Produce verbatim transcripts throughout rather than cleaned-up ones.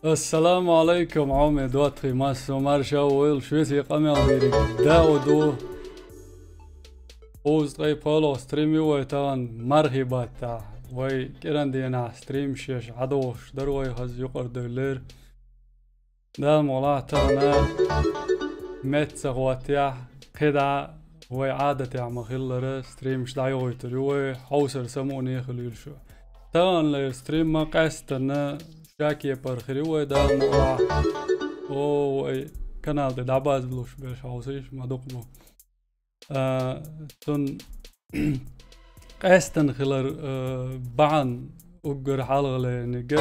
Ассаламу алейкум, Ӏомадаьд вай, массо марша войла, шуьца къамел дийриг Дауд ву. Укхаза ткъе пхоьалгӀа стрим ю вай тахана, мархий баттахь. Вай кӀиран дийнахь стримаш еш Ӏадохуш дара вай, хаза юкъара девллера. Дала мукъ лахь, тахана меттаца хӀоттехь, кхидӀа вай Ӏадатехь ма-хиллара, стримаш дӀайохуьйтур ю вай, хьовсар самукъане хила йиш ю. Таханлера стрим ма къаьстина ши кепара хир ю вай, Дала мукъ лахь. О, вай канал тӀе дӀабазлуш берш хьовсийша, ма дукха бу. А, цун къаьстина хилар, а, бахьана уггар хьалхалерниг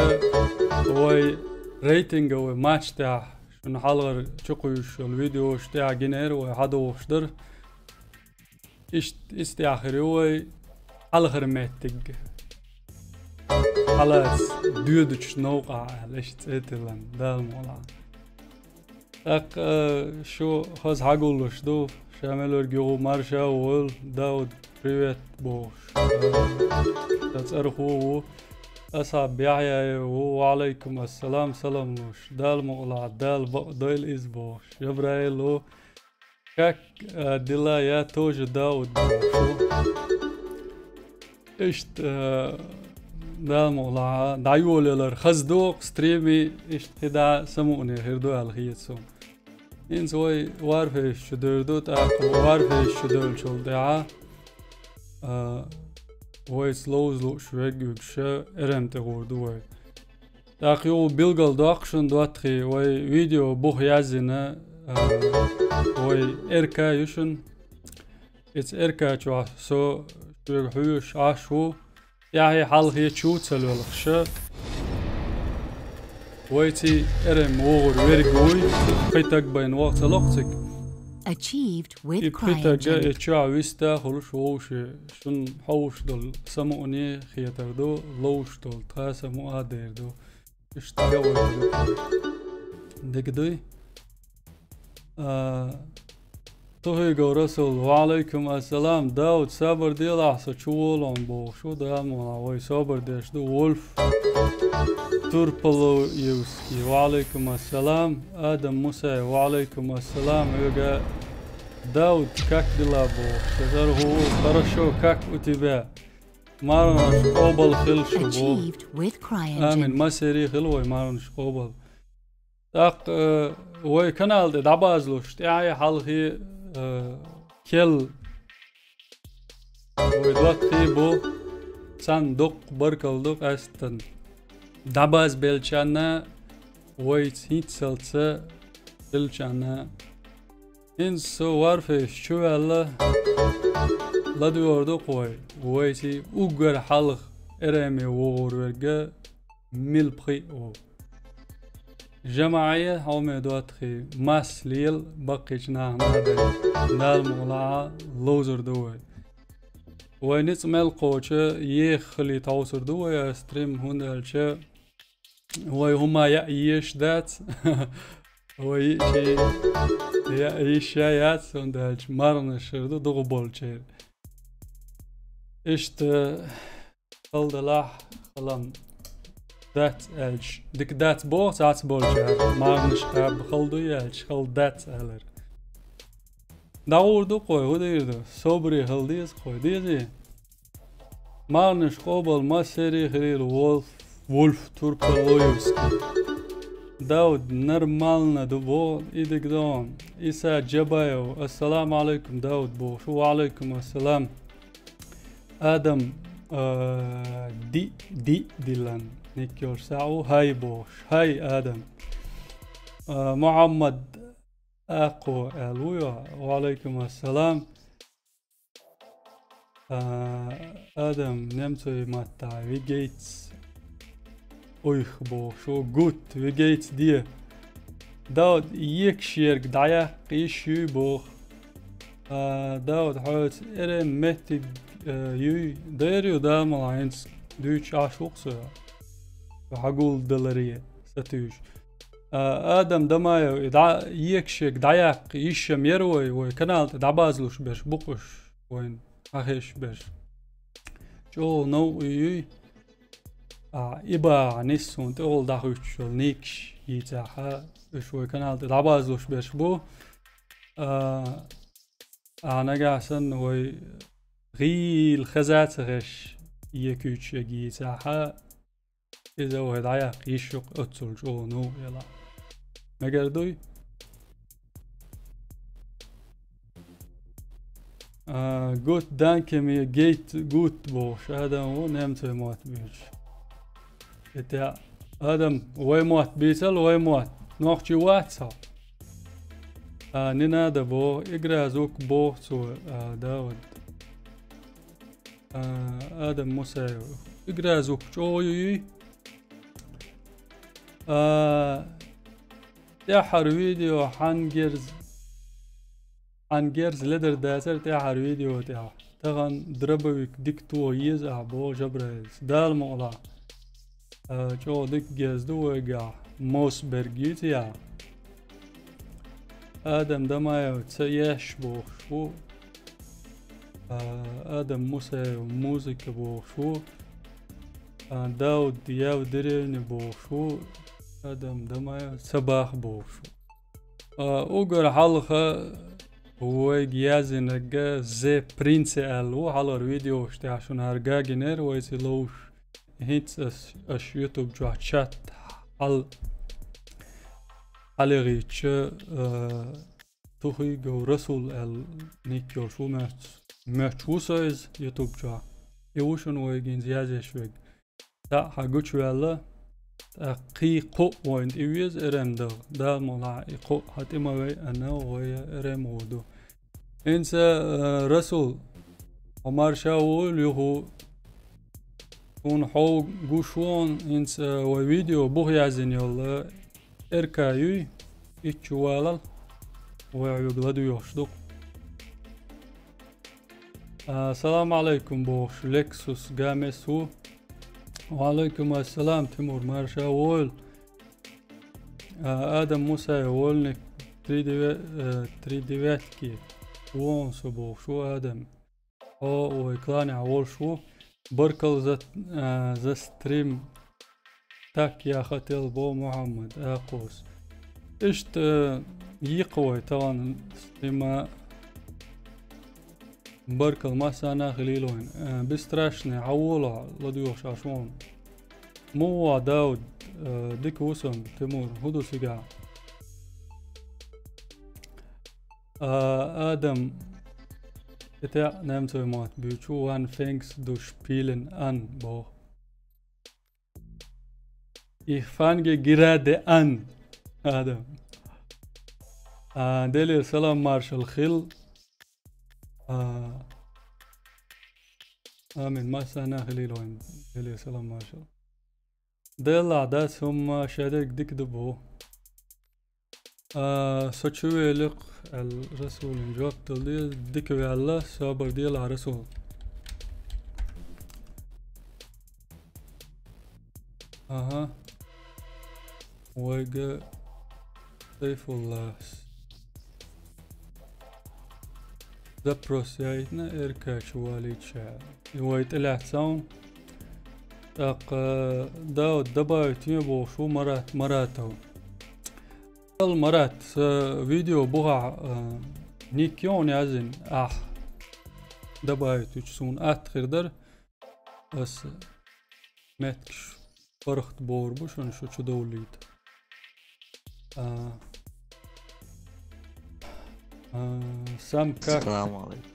вай рейтинга, вай матч тӀехь шуна хьалхара чукхуьйсуш йолу видеош тӀехь гинера, вай хьадохуш дара. Иштта, иштта тӀехь хир ю вай хьалхара меттиг. Хьалаца доьдучу новкъахь аьлла, иштта цӀе тиллина, Дала мукъ лахь. ТӀаккха, э, шу хаза хьагуллуш ду, ша мел верг юха марша войла, Дауд, привет бохуш. Э, сан цӀарах ву, Асхьаб Яхьъя ву, ва Ӏалайкум ассалам, салам луш. Дала мукъ лахь, Дала бакъ дойла иза бохуш. Жабраил ву, как, э, дела, я тоже Дауд бохуш ву. Иштта, э, Дала мукъ лахь, дӀайолаялар хаза ду, стримаш иштта кхидӀа самукъане хир ду аьлла хета суна. ХӀинца вай Warface чу девр ду, тӀаккха Warface чу девллачул тӀаьхьа, э, вайца ловза лууш верг а вуьгуш, РМ тӀе гӀур ду вай. ТӀаккха юха билгалдоккху шуна, доттагӀий, вай видео бух яздина, а, вай РК ю шуна. Иза РК чохь со шуьга хьоьжуш Ӏаш ву, тӀаьхье хьалхе чу ца лоьлхуш. Вайций РМ вогӀур верг вуй, пхи таг байна ваха ца лоху цига. Achieved with И пхи таг CryEngine. И чохь виста хуьлуш вовши, шуна хьовш долу самукъане хетар ду, ловш долу тхан самукъа дер ду. Иштта тӀе вай дерг. Дика дуй? А, Тухуьйгов Расул, ва Ӏалайкум ассалам. Дауд, сабар делахь, со чу волу хьуна бохуш ву, Дала мукъ лахь, вай собар деш ду. Вольф Турпалуевский, ва Ӏалайкум ассалам. Адам Мусаев, ва Ӏалайкум ассалам. Хьоьга Дауд, как дела бохуш. Сан цӀарах ву, хорошо, как у тебя? Марханаш къобал хила шу боху. Achieved with CryEngine. Амин. Массерий хила вай марханаш къобал. ТӀаккха, э, вай канал тӀе дӀабазлуш, тӀаьхье хьалхе, э, кел вай доттагӀий бу, царна дуккха баркалла ду къаьсттина. ДӀабазбеллачарна, вайца хӀинццалц хиллачарна. ХӀинца со Warface чу ваьлла, ладоьгӀур ду-кх вай, вайций уггар хьалха РМ-е вогӀур верг мила пхиъ ву. ЖамаӀе, хьо ме доттагӀий, масса лела, баккхийчу нахана дай, Дала мукъ лахь, ловзур ду вай. Вай ницкъ мел кхочу еха хилийта хьовсур ду вай ас стрим, хӀунда аьлча вай хӀума яа езаш дац. Вай йиъчий яа йиш яц, хӀунда аьлча марханаш хир ду дукха болчеран. Иштта, хала далахь, хала дац аьлча, дика дац боху цхьацца болчара, марханаш кхаба хала дуй аьлча, хала дац алар. ДӀагӀур ду-кх вай, хӀун дийр ду? Собаре хила деза-кх вай, дезий? Марханаш къобал массерий хилийла, Вольф, Вольф Турпалуевский. Дауд, нормально ду боху, и дика ду. Иса Джабаев, ассаламу алайкум, Дауд, бохуш ву, ва алайкум ассалам. Адам, а, ди, ди диллан, ник йолуш схьа ву, хай бохуш. Хай, Адам. А, Мухьаммад Акхо аьлла ву йо, ва алайкум ассалам. А, Адам, немцойн маттахь, Wie geht's euch бохуш ву, gut, wie geht's dir? Дауд, екаш ерг дӀаяккха йиш юй боху. А, Дауд, хьоьца РМ меттиг, а, юй? Дера ю, Дала мукъ лахь, хӀинца дуьйцуш Ӏаш ву-кх со. Хьо хьагулдаларе сатуьйсуш. А, Адам Дамаев, и дӀа, екаш ерг дӀаяккха йиш ма яра вай, вай канал тӀе дӀабазлуш берш бу-кх уьш, вайна хьахезаш берш. ЧӀогӀа новкъа юй. А, и бахьа нисса суна тӀехула дӀахуьттуш йолу никаш йийцахьа, уьш вай канал тӀе дӀабазлуш берш бу. А, а нагахь санна вай гӀийла хеза ца хезаш е куьйцуш ерг йийцахьа, иза вай дӀаяккха йиш ю-кх оццул чӀогӀа новкъа яла. Мегар дуй? А, gut, danke, mir geht gut бохуш адам ву немцойн мотт буьйцуш. И тӀе адам вай мотт бийцал, вай мотт. Нохчи вац хьо. А, не надо боху, игра звук боху цо, а, Дауд. А, Адам Мусаев. Игра звук чӀогӀа ю юй? А, тӀаьххьара видео хьан герз, хьан герз ледар дацара тӀаьххьара видео тӀехь. Тахана дробовик дика тоха еза ахь боху Жабраилс. Дала мукъалахь. А, чӀогӀа дика герз ду вайгахь. Мосберг йицъяхь. Адам Дамаев ца еш бохуш ву. А, Адам Мусаев музыка бохуш ву. А, Дауд Яв деревня бохуш ву. Адам Дамаев ца бах бохуш ву. А, угар хьалха вайга яздинарг The Prince аьлла ву, хьалхара видеош тӀехь шуна хӀара гагийнера вайца ловш. ХӀинца ас, аш YouTube чохь чат хьал, хьалегӀийча, а, Тухуьйгов Расул аьлла ник йолуш ву моьтту, моьттуш ву со иза YouTube чохь. И ву шуна вайга хӀинца язъеш верг. Цхьаъ хьан гучуваьлла, тӀаккха кхин кхоъ вайна тӀе веза эрем даха. Дала мукъалахь и кхоъ хьан тӀе ма вейа, вай эрем гӀо ду. ХӀинца, э, Расул, хьо марша вуйла юха. Суна хьо гуш ву хьуна, хӀинца, э, вай видео буха яздина йолу, э, РК юй, итт чу валал, вай хьоьга ладоьгӀуш ду-кх. А, салам алейкум бохуш, Лексус Гамес ву. Ва алейкум ассалам, Тимур, марша войла. А, Адам Мусаев, вольник, три девя-, э, три девятки. Вон со бохуш ву Адам. Хьо вай кланехь волуш ву. Баркалла за, а, за стрим. Так я хотел бо Мухаммад Акъус. Иштта, э, йикха вай тахана стрима. Баркалла массарна а хилийла вайн. Э, бесстрашный, хьан волахь, ладоьгӀуш Ӏаш вон. Муха ву Дауд, э, дика ву сан, Тимур, хӀун ду цигахь? А, Адам, и тӀе немцойн мотт буьйцу, ван фенгс ду шпилен ан, боху. Их фанге гираде ан, Адам. А, Делера салам маршалла хила. А, амин. Массарна а хилийла вайн, Делера салам маршалла. Делахь дац хӀумма, шадерг дика ду бу. А, со чу великъ, аьлла Расулин жоп дала деза, дика ваьлла, собар делахь, Расул. Аха. Вайга Сайфуллас запрос яйтина, РК чу валийча. И вай тӀелаьцна. ТӀаккха Дауд добавить ве бохуш ву Марат Маратов. Ал Марат, сан видео бухахь, а, ник йогӀун яздина, ахь добавить вича суна атта хир дара. Аса меттигаш паргӀат богӀур бу шуна шу чудовлийта. А, а, сам как? Салам алейкум.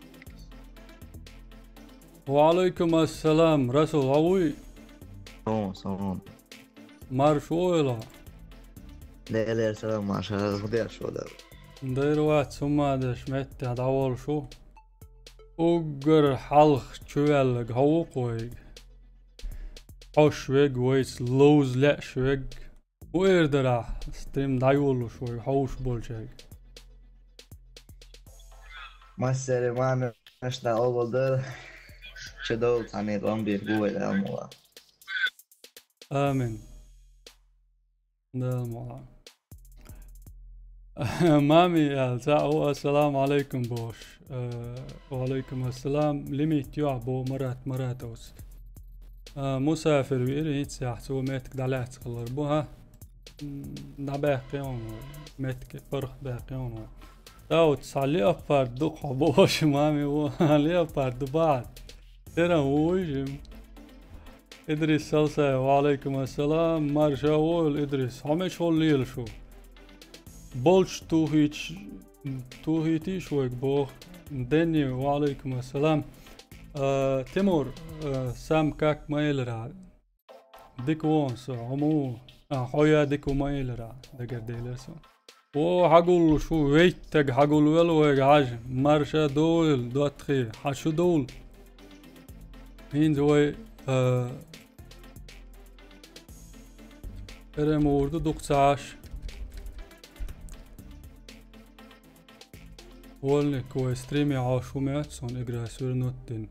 Ва алейкум ассалам. Расул, хьо вуй? Салам, салам. Марша войла. Делера салам, марша, хӀун деш ву дар? Дайр вац, хӀумма деш, меттехь дӀаволуш ву. Уггар хьалха чуваьлларг хьо ву-кх вайга. Хьош вег, вайца ловза лаьаш вег. ХӀун эр дара ахь, стрим дӀайоллуш вай хьовш болчаьрга? Массаьрга маминаш дӀа олу дара. Чудовла цхьаьна тӀом бийр бу вай Дала мукъалахь. Амин. Дала мукъалахь. Мами аьлла, цхьаъ ву ассаламу алейкум бохуш. Э, ва алейкум ассалам. Лимит ю ахь боху Марат Маратовс. А, мусафир виира, хӀинца яхь цо меттиг дӀалаьцна хилар бу, хӀа? М, дӀабаьккхи хьуна вай. Меттиг паргӀатбаьккхи хьуна вай. Дауд, цхьа леопард ду хьо бохуш, мами, во, леопард ду бахьа. Теран вуй жим. Идрис Салсаев, ва Ӏалайкум ассалам. Марша войла, Идрис. Хьо мичахула лела шу? Болчу тухийч-, тухийтийша вайга боху. Дени, ва Ӏалайкум ассалам. А, Тимур, а, сам как ма элира. Дика вон со, хьо ма ву. А, хьо я дика ву ма элира. Дагар делира со. О, хьагуллуш ву, вейттаг хьагулвелла вайга хьажа. Марша довла, доттагӀий, хьан шу довла? ХӀинца вай, а, Эре мур ду дукха ца Ӏаш. Вольник, вай стриме Ӏаш ву моьтту суна, игра свернуть дина.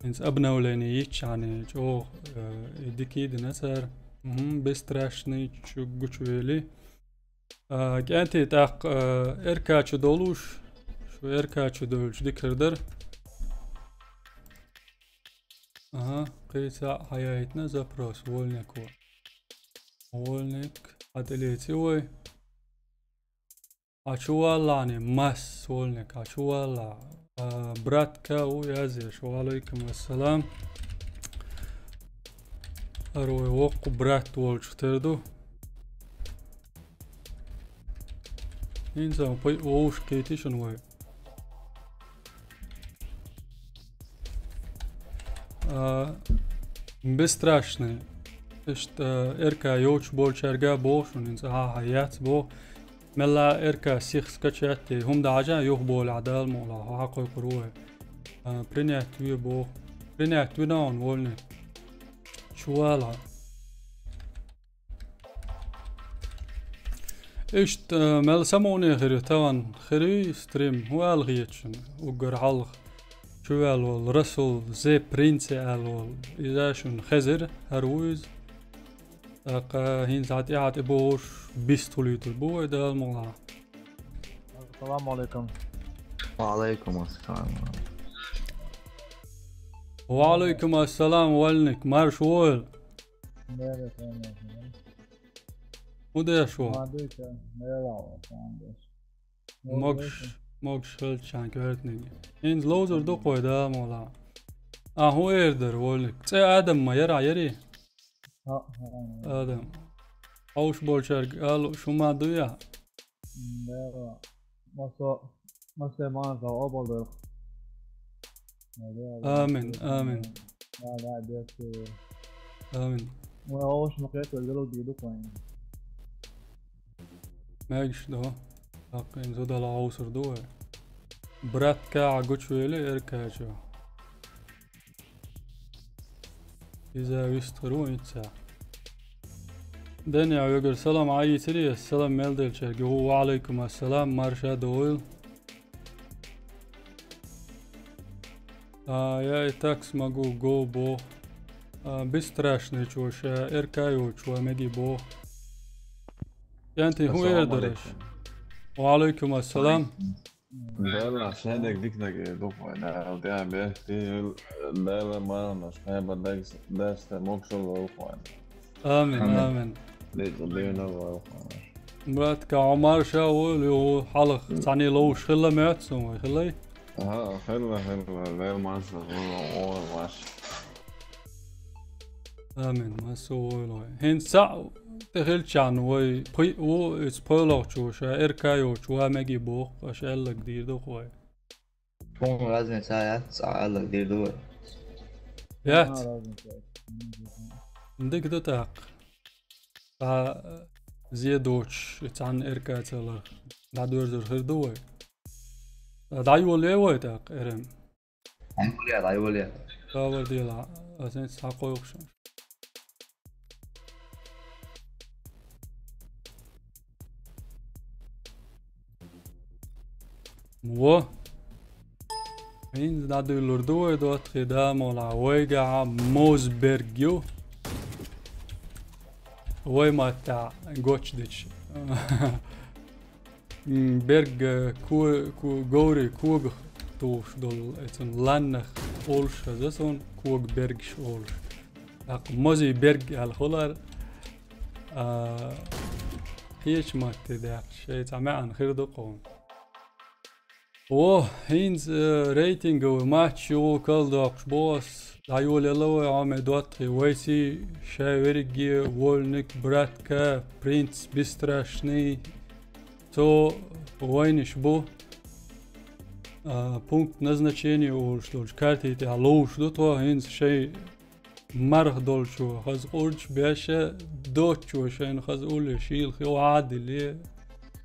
ХӀинца обновление йиччахьана чӀогӀа, э, и дика дина цара. Мгм, бесстрашный чу гучувели. А, кӀентий тӀаккха, а, РК чу долуш, шу РК чу долуш дика хир дара. Ага, кхин цхьаъ хьаяийтина запрос, Вольнико. Вольник, хьа тӀелеци вай. Хьа чу валлахьани, масс, Вольник, хьа чу валлахь. А, братка ву язъеш, ва Ӏалайкум ассалам. ХӀара вай воккха брат волчух тера ду. ХӀинца пай вовшахкхийти шуна вай. А, бесстрашный. Иштта, а, РК йоцуш болчаьрга боху шуна, хӀинца хьан-хьан яц боху. Мелла РК сих скачать де, хӀума дан хьажа, юха болахь Дала мукъалахь, хьо хьакхойкхур ву вай. А, принять ве боху. Принять вина хьуна, Вольник. Чу вала. Иштта, э, мел самуне хир ю, тахана хир ю стрим, хӀун ала хеташ шуна, уггар хьалха чувел волу Расул, The Prince аьлла волу. Иза шуна хезира, хӀара ву иза. ТӀаккха хӀинца хьан тӀе, хьан тӀе бохуш, бист хуьлуьйтур бу вай Дала мукъалахь. Ассаламу алейкум. Ва алейкум ассалам. Ва алейкум ассалам, Вольник, марша войла. Дера, конечно. ХӀун деш ву? Ма дуьйцу, мела ву, сан деш. Могуш, могуш хилчахьана коьртаниг. ХӀинца ловзур ду кхой, да, мола. А, хӀун эр дара, Вольник? ЦӀе Адам ма яра, яри? А, а, а. Адам. Хьовш болчаьрга алу, шу ма дуя? М, да. Масо, масо ман са обал дойх. Амин, амин. Да, да, да, да. Амин. Ой, овш ма кхетал гало ди ду квайн. Мегаш до. Таккин зудала овсур ду вай. Братка а гучвели эркачу. Иза вистхир ву ица. Дени а вегар салам айицири, салам мелделчерги. Ва алейкум ассалам, марша дойл. А, я и так смогу, го бо. А, бесстрашный чуша, эркаю чуа меги бо. Янти ху Ассаламу эрдереш. Алейкум. Ва алейкум ассалам. Дела, шедек дикнеге духвай, да, да, бе, ти, дела, мана, шеба, декс, десте, мокшол, лохвай. Амин, амин. Амин. Децу, дена, лохвай. Братка, Омар ша, о, о, халах, цани лоу, шхилла мят, сумай, хиллай? Ага, хилла, хилла, дела, мана, о, о, маш. Амин, масса войла вай. ХӀинца цхьаъ тӀе хилчарна вай пхиъ ву, иза пхоьлахчо ша эрка йоцуш ва меги боху, аша аьлларг дийр ду вай. Тхуна разница яц, цхьа аьлларг дийр ду вай. Яц. Ага, разница яц. Дика ду тӀаккха. Цхьа зе доцуш, и цхьанна эрка ца лар. ДӀадоьрзур хир ду вай. ДӀайоле вай тӀаккха, эрем. Айвале, айвале. Кавар дела, аса схьакхойкхуш. Во. ХӀинца дӀадуьйлур ду вай, доттагӀий, да, мола, вайгахьа Мозберг ю. Вай матта гочдич. М, берг, э, ко-, ко-, говри когах тухуш долу, эцун ланнах олуш хаза сон, ког бергаш олуш. ТӀаккха Мози Берг аьлла хулар. А, кхечу матте даьккхича, шайн цхьа маьӀна хир ду кхуна. О, хӀинца, э, рейтинговый матч ю, кал доккхуш бу ас. ДӀайолаелла вай, Ӏомай доттагӀий, вайций, шай верриге, Вольник, Братка, Принц, Бесстрашный. Цо вайнаш бу. А, пункт назначения олуш долчу карти тӀехь ловш ду тхо, хӀинца шайн марха долчо хаза къурдаш беш, доцчо шайна хаза улле шийла хи ваха а дилле,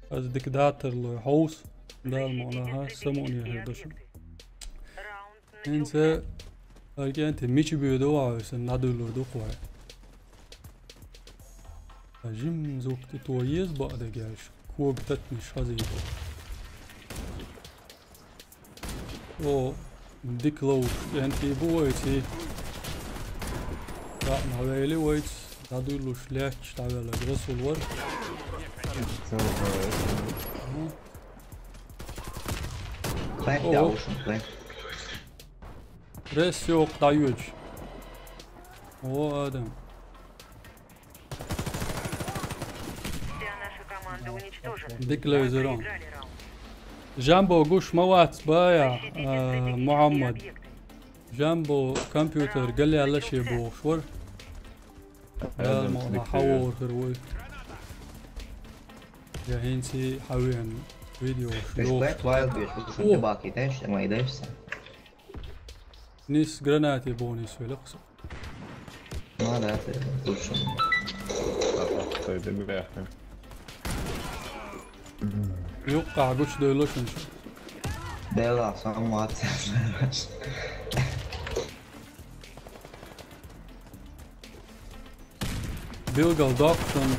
хаза дика датарлой хьовса, Дала мукъ лахь, самукъане хир ду шуна. ХӀинца, ХӀара кӀентий мича боьду вахьа, сан дӀадуьллур ду кху вай. Ткъа жимма звук тӀе то еза бакъдерг аьлча, кога татнаш хазийта. О, дика ловш кӀентий бу вайций. ДӀа а вели вайца, дӀадуьллуш лаьтташ дӀавелларг Расул вара. Кхаьнна О. ТӀе а вушна, кхаьнна. Рес йоккха дӀайоьдуш. О, адам. Вся наша команда уничтожена. Дика левзира. Мы проиграли раунд. Жамбо гуш ма вац бая, Защитите а, стратегические Мухаммад. Объекты. Жамбо компьютер галъяьлла ше бохуш вара. Дала мукъ лахь, хьан вогӀур хир вуй. Я хӀинца хьан веана видео Respect, йохуш. Wild Beast, О! Собаки, знаешь, мои дальше. Нис гранати боху нис велакха со. Ну да, ты лучше. Ага, ты дебехи. Юккъахь гучудевлла шуна шу. Дела, сам вац. Билгал доккхун,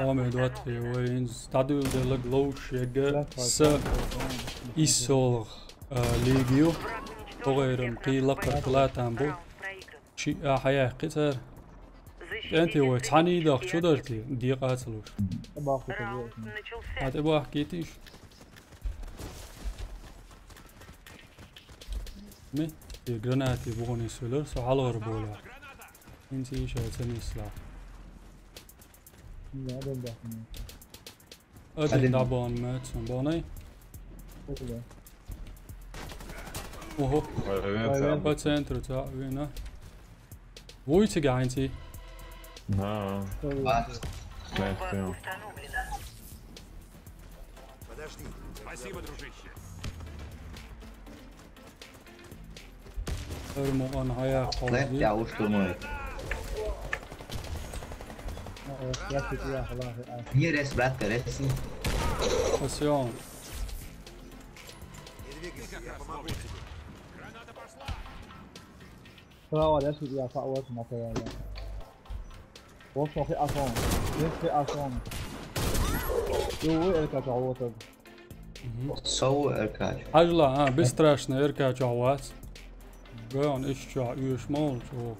Омед ватри, вай инз дӀадуьйладеллаг ловш егга са иссолгӀа, а, лига ю. ХӀогӀайран кхий лакхара латам бу. Шиъ а хьаяьккхи цара. КӀентий вай цхьаьний дахча чу дара те, декъа а ца луш. Хьан тӀебахкийтий шу? Ми? Е гранати бухане суьлар, со хьалгӀар болу. ХӀинца ийша ца нисла. Один дӀабахан меца, баханай? Ого. По центру ца вина. Вуй цига хӀинца? Да. Бац. Бомба установлена. Подожди. Спасибо, дружище. Эр мукъан хьаяххьа Лет хьовзий. Я уж думаю. О, я тут, я, Аллах, а. Не рес, брат, рес. Спасибо. Справа, я тут, я, фа-, вот, на, я, я. Вовшийн хи а сон. Вовшийн хи а сон. Ю, эр кача вот. Мгм. Со эр кача. Хьажал, а, бесстрашно эр кача вац. Ган иш чу уьш ма волчу.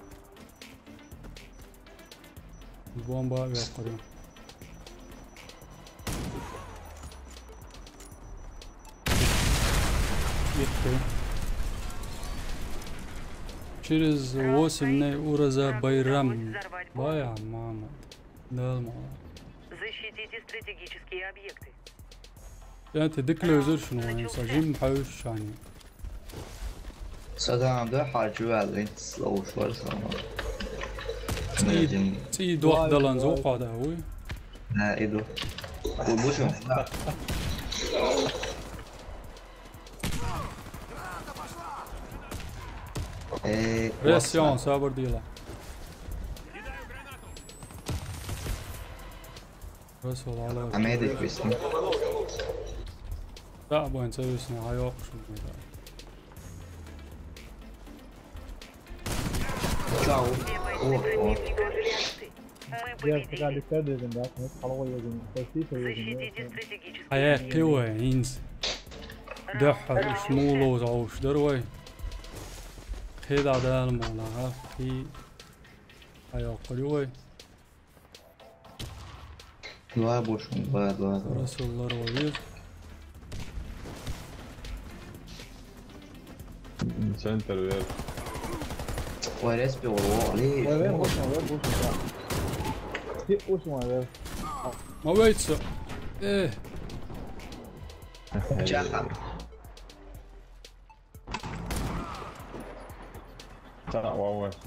Бомба веккхара. Итти. Через восемь дней Ураза байрам. Бая, мама. Дала мукъ лахь. Защитите стратегические объекты. КӀентий дика левзира шуна вайн, сан жимма хьаьвсича. Садам да хьарчу ваьлла, ловш вара сан. ЦӀий, цӀий дохдалан зовкъа да, вуй? Да, иду. Ву бу шун. Э, Пресс, классно. Сабар дела. Расул, алло. А медик висна. Да, бу эн ца висна, хьайоккхуш ма ду. Чао. О, о. Я пока дикка дезин, да, нет, халва езин, почти всё езин, нет, нет. Хьаяьккхи вай, хӀинца. Дуьххьара уьш муха ловза хьовш дара вай. КхидӀа Дала мукъ лахь, кхий хьайоккхур ю вай. Два больше, два, два, два. Расул ларван веза. Центр вер. Ой, респи, о, о, ли. Ой, вен, гушма, вен, гушма, да. Ти гушма, вен. Ма вейца. Э. Чаха. Та, ва, ва, си.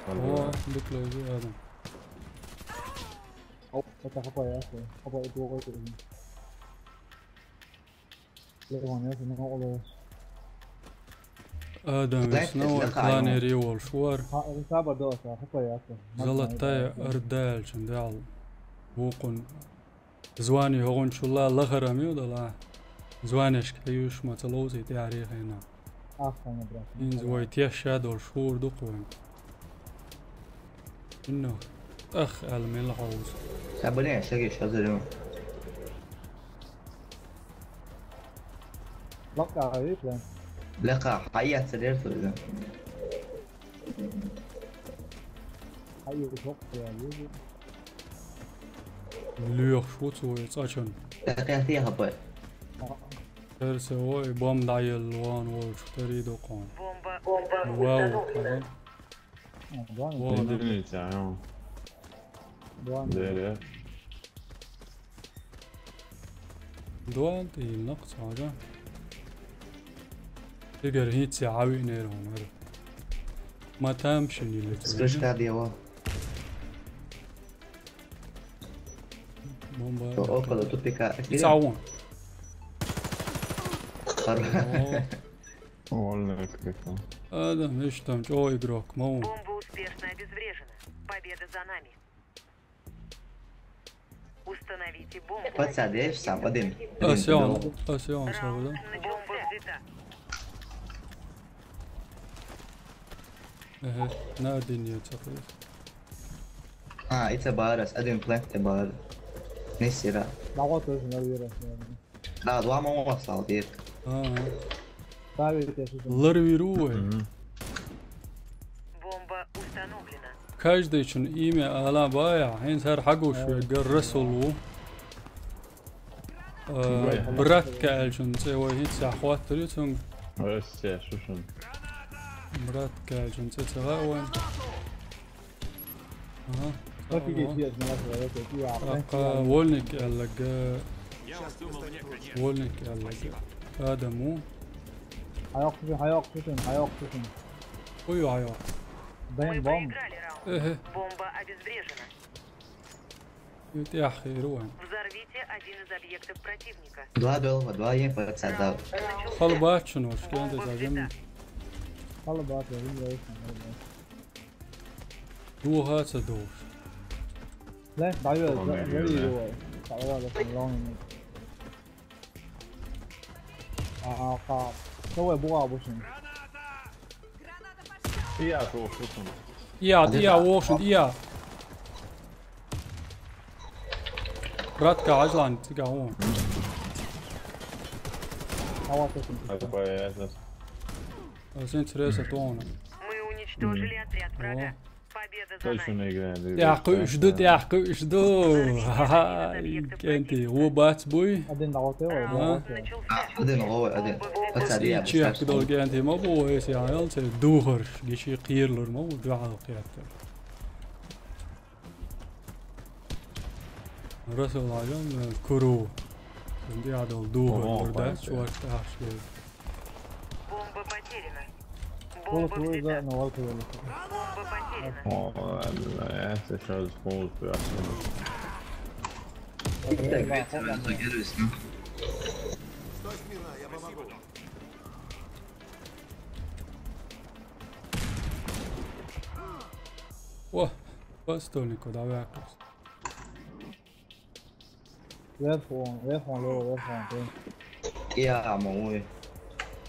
О, бик леви, адам. О, это хапай, я, хапай, это хапай. Леван, я, ну, оле. Адам, Black снова is the клан Lion. Риол швар. Ха, это саба доса, хапай, я. Золотая Орда, чун дал. Вукун. Звани хӀогӀун чулла лахара миу дала. Званешка хьаюш ма ца ловзий тӀе арехайна. Ахтана, брат. Инз вай теш шадол шур дукхун. Инно. Ах, ал мел хауз. Сабре, саги шазарю. Лака, а, випла? Лака, хаяц дер туда. Хаяц хок, я вижу. Лёх, шуц вой, цачан. Так, я, я, хапай. Терсе, ой, бом даел, вон, вон, чутери докон. Бомба, бомба, вау, установлена. Кага. А, да, вон, да. Дилни цаё. Да, да. Деря. Дуан тӀе йилла кху цхьа жа. Эгер хӀинца хьавиънера хьуна хӀара. Ма там шин йилла цо. Слышка дела. Бомба. О, около тупика. It's a one. Хар. О. Вольно как-то. Адам, видишь, там чё игрок, мау. Бомба успешно обезврежена. Победа за нами. Установите бомбу. Пацан, я сам один. А, всё, всё, всё, да? Бомба взята. Ага, на один я цапаю. А, это барас, один плент это бар. Не сира. Да, вот тоже, наверное. Да, два мама стал, дед. Ага. Ставить, я сейчас. Ларвиру, э. Мгм. Бомба установлена. Каждый чун имя ала бая, хин сар хагуш ве гар расулу. Э, брат калчун цевой хин сахватри цун. Россия, шушун. Брат калчун цецага ван. Ага. Окей, окей, я знаю, что это, я, Аха, вольник аьлларга. Вольник аьлларга. Адаму. Хьаяккхуш, хьаяккхуш, хьаяккхуш. Ой, хьаяккхуш. Бэм, бэм. Эхе. Бомба обезврежена. Ю тӀехь хир ван. Взорвите один из объектов противника. Два доллара, два ен пацан дал. Халбачун ваш, кенде зажим. Халбач, я, я, я. Духа ца душ. Ле, даю, О, за, не, за, не, не. Его. Давай, давай, давай. А, а, а. Давай, буа, бушин. Я, то, что там? Я, я, вошен, я. Братка, ажлан, тига, о. Ава, то, что там? Это поэзия. А, с интереса, то он. Мы уничтожили отряд врага. О. Победа за нами. Точно играем, ребята. Тяхкуш ду, тяхкуш ду. Ха-ха, кенти, о бац буй. Один дал отел, А? Один, о, один. Пацан, я чек дол кенти, ма бу, эс я, эл, се духар, гичи кирлур, ма бу, дуал киятер. Расул Альон, э, Куру. Сенде адал духар, Ого, мурда, класс, чувак, ташки. Бомба потеряна. Бомба взята. Бомба потеряна. О, ладно, я сейчас полностью остановлю. Так, ветер, ну. О, постольник, давай, Акус. Red phone, red phone, red phone, red phone. Я, мой.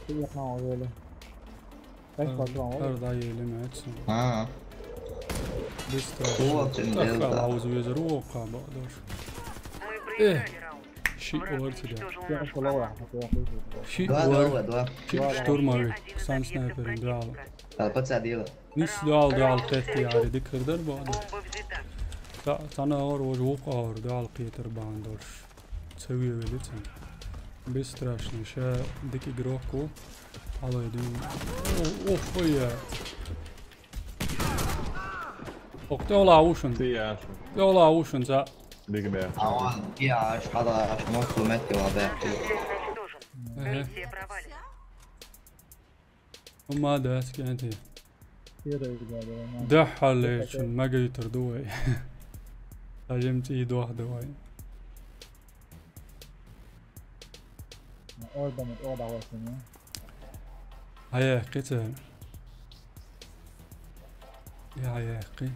Ты их на узеле. Как потом, вот. Арда еле мяч. А. Быстро. Вот, ты не делал, да. Ах, а, уз везер, о, ка, ба, дош. Э. Ши овар тебе. Я школа, я школа. Ши овар. Два, два, два. Ши штурмовик, сан снайперин, два. А, пацан, дело. Нис дуал, дуал кэти, ари, дикэр дэр баадыр. Та-, тана ор, вож вук ор, дуал кэтэр баан дорш. Цэви вели цэн. Бесстрашный, ша дик игрок у. Алай дин. Ух, ух, уя. Ох, тӀе ола ушун. Тия. ТӀе ола ушун, за. Биг бе. А он, я аж, хада аж, мог сломать его, да. Э. Миссия провалена. Ма да, скиньте. Серый, да, да, да. Да, хале, чин, магайтер дуай. Алим ти дуах дуай. Ордамут, орда васыны. Аяққи цен. Я аяққи.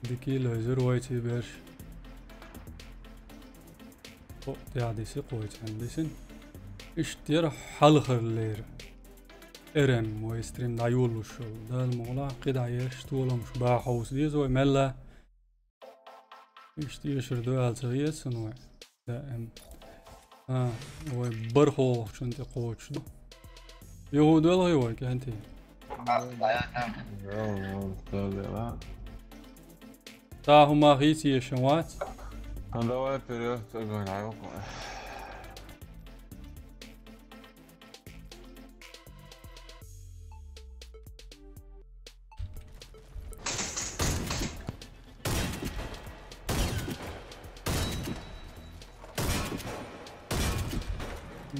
Дики лойзур вайти берш. О, я диси қойчан дисин. Иштер халхырлер. Эрен мой стрим да юлушул. Дал мола қида ерш туоламш ба хаус дизой мелла. Ишти ишир дуал цагиесун вай. Да, эм. А, вай бар хол чунти қочну. Юху дуал хи вай кенти. Та хума хити ешин вац. Ну давай вперёд, огонь, а,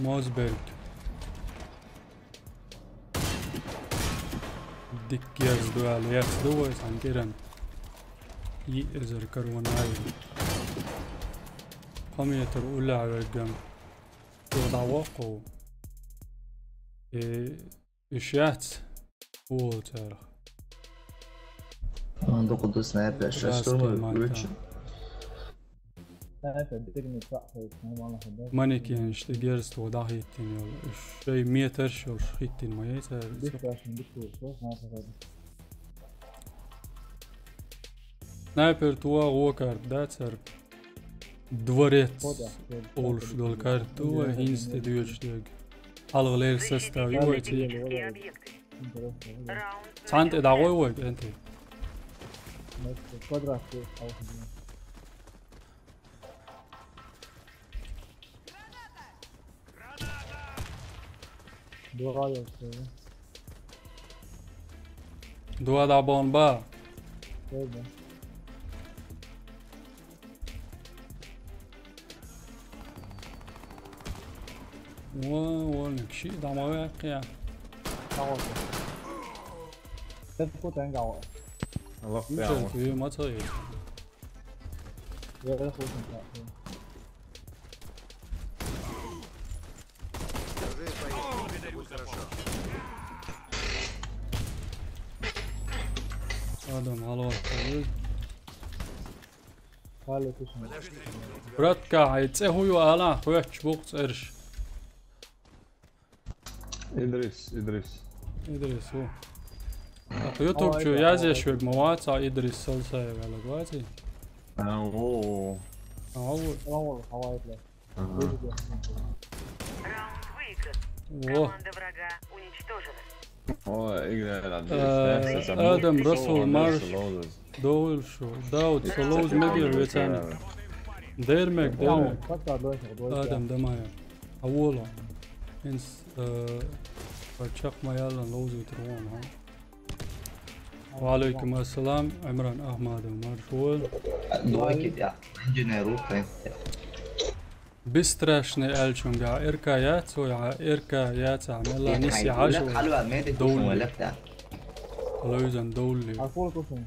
Мозберг. Дик яз дуал, яз дуал, сан керен. И эзер карван ай. Ком метр уля вергам. Турда вокку. Э, Ишац. О, царах. Анда куда снайпер, сейчас штурмовик. Снайпер, дигни, цахай, нормально, да? Манекен, ишти герз, то да хиттин, ёл. Шей метр, шо хиттин, моя, царах. Бик страшно, бик круто, снайпер. Снайпер туа окар, да, царах. Дворец. Олш долкар туа, хинсте дюйчдег. Алгылер составивайте. Цанте дагой вай, энте. Квадрат. Дуа ёстой. Дуа да бомба. Öldü. О, он киши дамага кия. Sağ olsun. Sen bu tane galiba. Allah. Ничего, ты мацай. Я, я слышал, да. Адам, алло, алло. Братка, ай, цӀе хӀу ю ала, хӀу яч букъ цӀерш. Идрис, Идрис. Идрис, хӀу. Так, YouTube чу язеш вег ма вац, а Идрис Салсаев аьлла вац и? А, о. А, о. Салам алейкум, хавай, бля. Ага. Раунд выигран. О. Команда врага уничтожена. О, игра, да, Э, отлично. Адам, Расул, марш. Догуил шу. Дауд, со лоуз мегер вецан. Дермек, дермек. Адам, дамая. Авола. Инс, э, чак маялан лоуз витер вон, ха. Ва алейкум ассалам, Имран Ахмадов, марш вол. Двойки, да. Инженер, в принципе. Бесстрашный аьлчунгахь РК яц вай, а РК яцахь мелла нис яхьаш вай. Довлли. Лойзан довлли. А сколько кусун?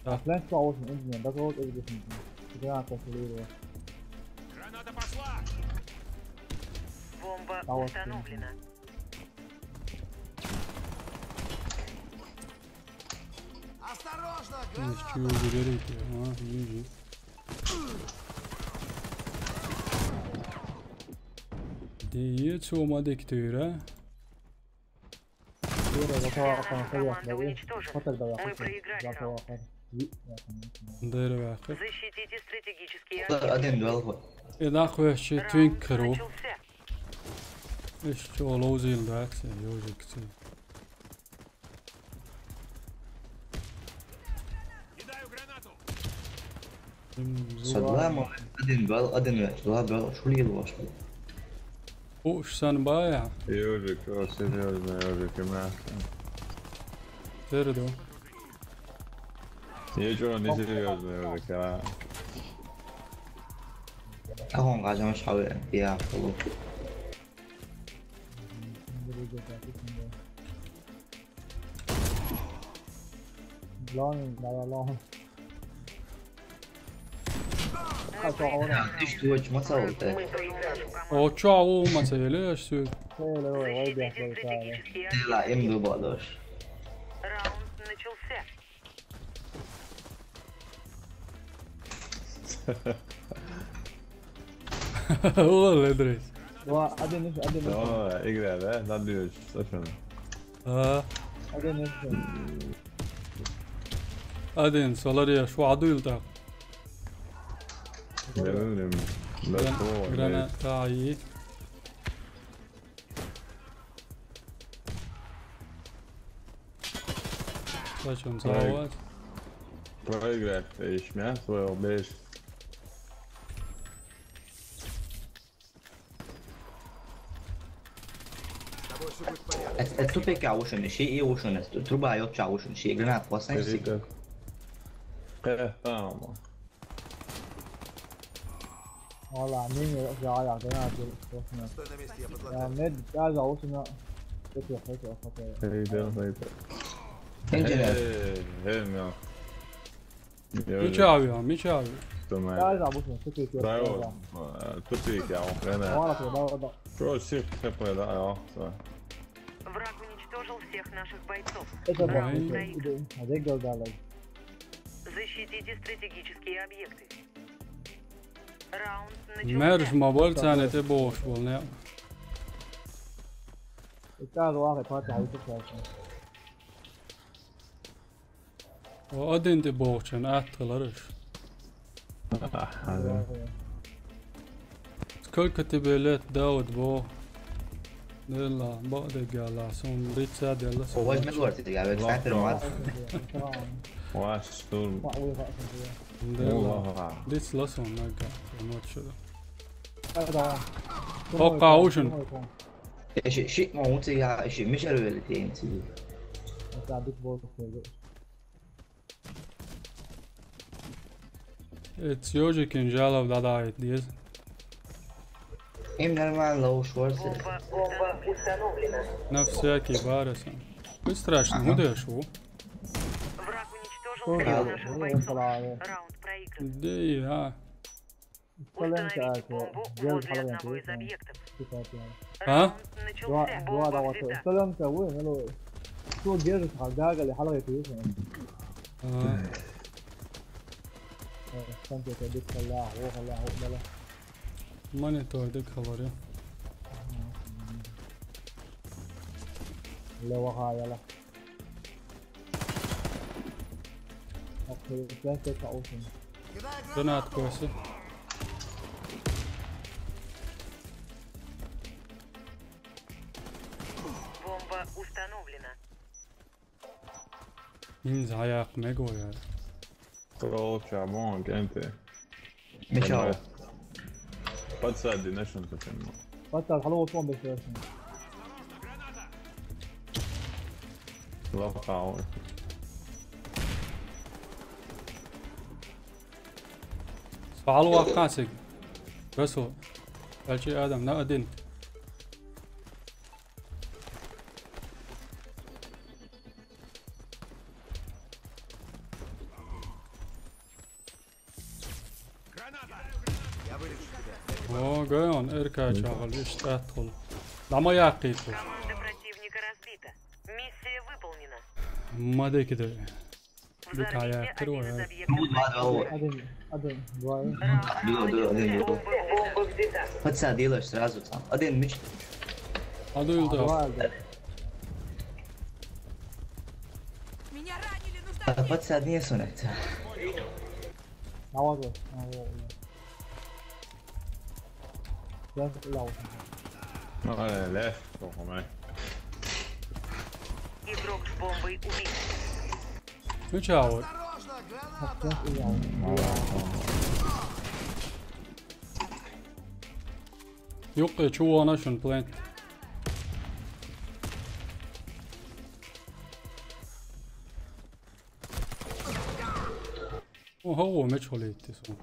Да. А флешка очень, инженер, да кого-то или кусун? Граната слева. Граната пошла! Бомба установлена. Осторожно, граната! Чего вы говорите? А, вижу. Де, е, цо ма декте вира? Команда уничтожена. Мы проиграли раунд. Деревяхы. Защитите стратегические объекты. Один дуэл. Э, нахуй, вообще, раунд твинк херу. Начался. Ишчу лоузил дакси, ёжикси. Кидаю гранату. Садла мо один бал, один бал, шулил ваш. Уж сан бая. Ёжик, о, серьёзно, ёжик, и мясо. Перду. Ничего, не серьёзно, ёжик, а. Ахун гажамаш хаве, я, фулу. Long, dava long. Düştü, uç, masa oldu. О, чё, у маца еле аж сюд. Hele, vay, vay, Защитите vay, vay. Стратегический объект. Ла, им дубалош. Раунд начался. О, ледрейс. Vay, один, один, Давай, игра, да? Надо бежать, слышно. А, один. один, солар я, шо аду илтак. Да, да, да. Да, что, Граната, ай. Зачем Ай. целовать? Проиграть, ищ мясо своего бежишь. Тупик я ушен, ши и ушен, труба йот ча ушен, ши гранат, посань сик. Перейдёт. Э, там. Valla, ne mi ya ya, ben abi. Стой на месте, я Ya подлагаю. Med, gel ya, olsun ya. Yok yok yok yok. Перейдёт, перейдёт. Pencere. Эй, эй, мел. Hiç abi ya, hiç abi. Что мы? Gel ya, olsun, sıkıntı yok. Да, Gel вот. ya. Э, Тупик, я вам хрена. Valla da da. Что, сих хп, да, а, всё. Враг уничтожил всех наших бойцов. Это Раунд да. проигран. Hadi gel daha. Защитите стратегические объекты. Раунд Merž начался. ma boltsane te boš bolne. Gel valla, parça haydi parça. O adin te boščan, atkalarış. Kolka te belet Daud bo. Dela, ba de gala, son ritsa dela. Ova me guardi, ya, već Tamam. Saturn var. Ваш штурм. Bak, o yapar şimdi ya. Dela. Oha. Ritsa son naga. Not şurada. Hadi tamam. Hoka uşun. Eşi, şi, ma uti ya, eşi, mi şer öyle diye inti. Mesela bir bol koydu. It's Jožikin žalav da da diz. Im normalno u švorce. Бомба установлена. Na всяки барасан. Вы страшно, ну дышу. Враг уничтожил Ой, всех да, наших ну, бойцов. слава. Раунд проигран. Да я. Solen Установите kağıtı. бомбу Gel возле falan одного из yapıyor. Объектов. Süper yani. Ha? Раунд Dua, начался. dua da Бомба ortaya. взята. Solen kağıtı, ne lo. Su geri kal, gaga li halga yapıyor. Ha. Sen de bir Allah, o Allah, o Allah. Monitor da kalır ya. Lewa ha yala. Okey, ben de kalsın. Granat koyası. Бомба установлена. Inza ayak me goya. Troll, chabón, gente. Michao. Подсади, начнем с этим. Hatta hala olsun on beş yaşında. Лопал. Sual vakkan sek. Resul. Belki adam ne adin. Я вылечу тебя. O, gör on, erkek çağırdı, işte, et kolu. Lama yakıydı. Команда противника разбита. Миссия выполнена. Madeki de. Взорвите Dikaya, один из kırıyor. Объектов. Hadi, hadi, dua et. Dur, dur, dur, dur. Бомба взята. Hadi sen değil o, сразу там. Hadi mi? Adı öldü. Dua et. Меня ранили, нужна Hadi sen niye son etti? Hava dur. Hava dur. Gel, la olsun. Vale, left, ojo, man. Игрок с бомбой убит. Üç ağır. Gel, la olsun. Vale, ojo. Юкъе чу вана шун плент. О, хау, меч холит тесо.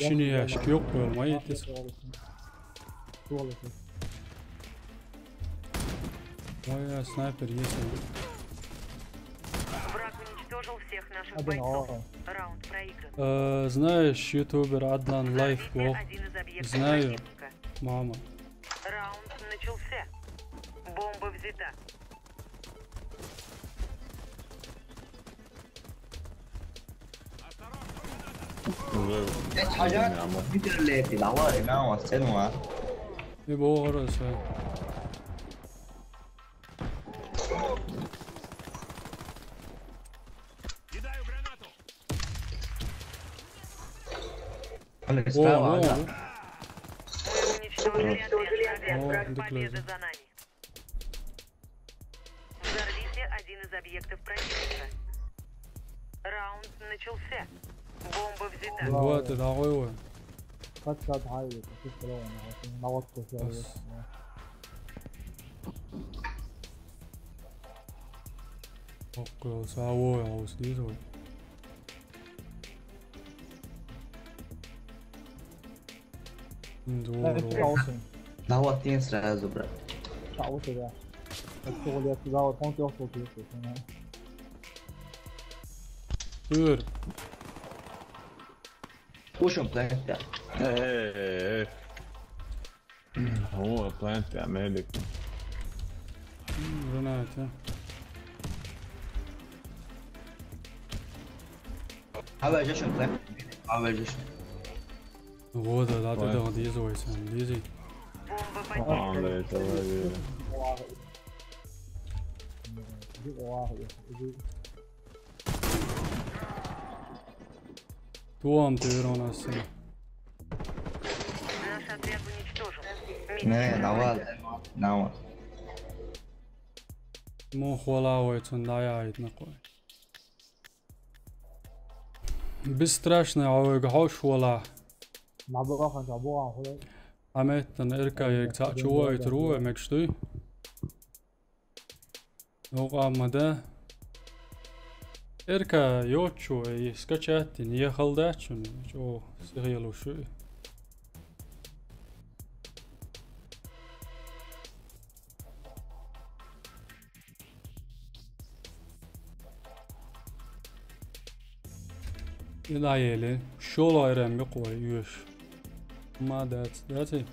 Шини яшик юкъе ма тесо. Ой, я снайпер есть. Враг уничтожил всех наших бойцов. Раунд проигран. Э, знаешь, ютубер Аднан Лайф Блог? Один из объектов Знаю. Противника. Мама. Раунд начался. Бомба взята. Уже. Эч хажа. Битерлети, давай, на, вас цену, а? И богороса. Кидаю гранату. О, справа, о, да. Уничтожили отряд. О, победа за нами. Взорвите один из объектов противника. Раунд начался. Бомба взята. Вот это, ой, ой. Кат, кат, ай, это ты справа, на, на вот. Окей, саво, я устизу. Здорово. Давай, ты сразу, брат. Саво тебя. Это вот я сюда вот, он трёх вот есть, понимаешь? Тыр. Слушай, планета. Эй, эй, эй. О, планета, медик. Граната. Ава жашын, планета. Ава жашын. Вот, да, да, да, да, дизу, ой, сэн, дизи. Бомба поднята. А, да, это лови. Туам ты, Верона, сын. Наш отряд уничтожен. Не, навал, навал. Мо хвала, ой, цун дая, ай, тнакой. Бесстрашный, а ой, гауш хвала. Набугахан, набугахан, хвала. Аметтан эрка, эг ца чуо, ай, тру, эмек штуй. Ог амада. Эрка йочу, эй, скачать, не халдачу, чо, сыгъелу шу. Ила еле, шола эрем бекъой юш. Ма дац, даци.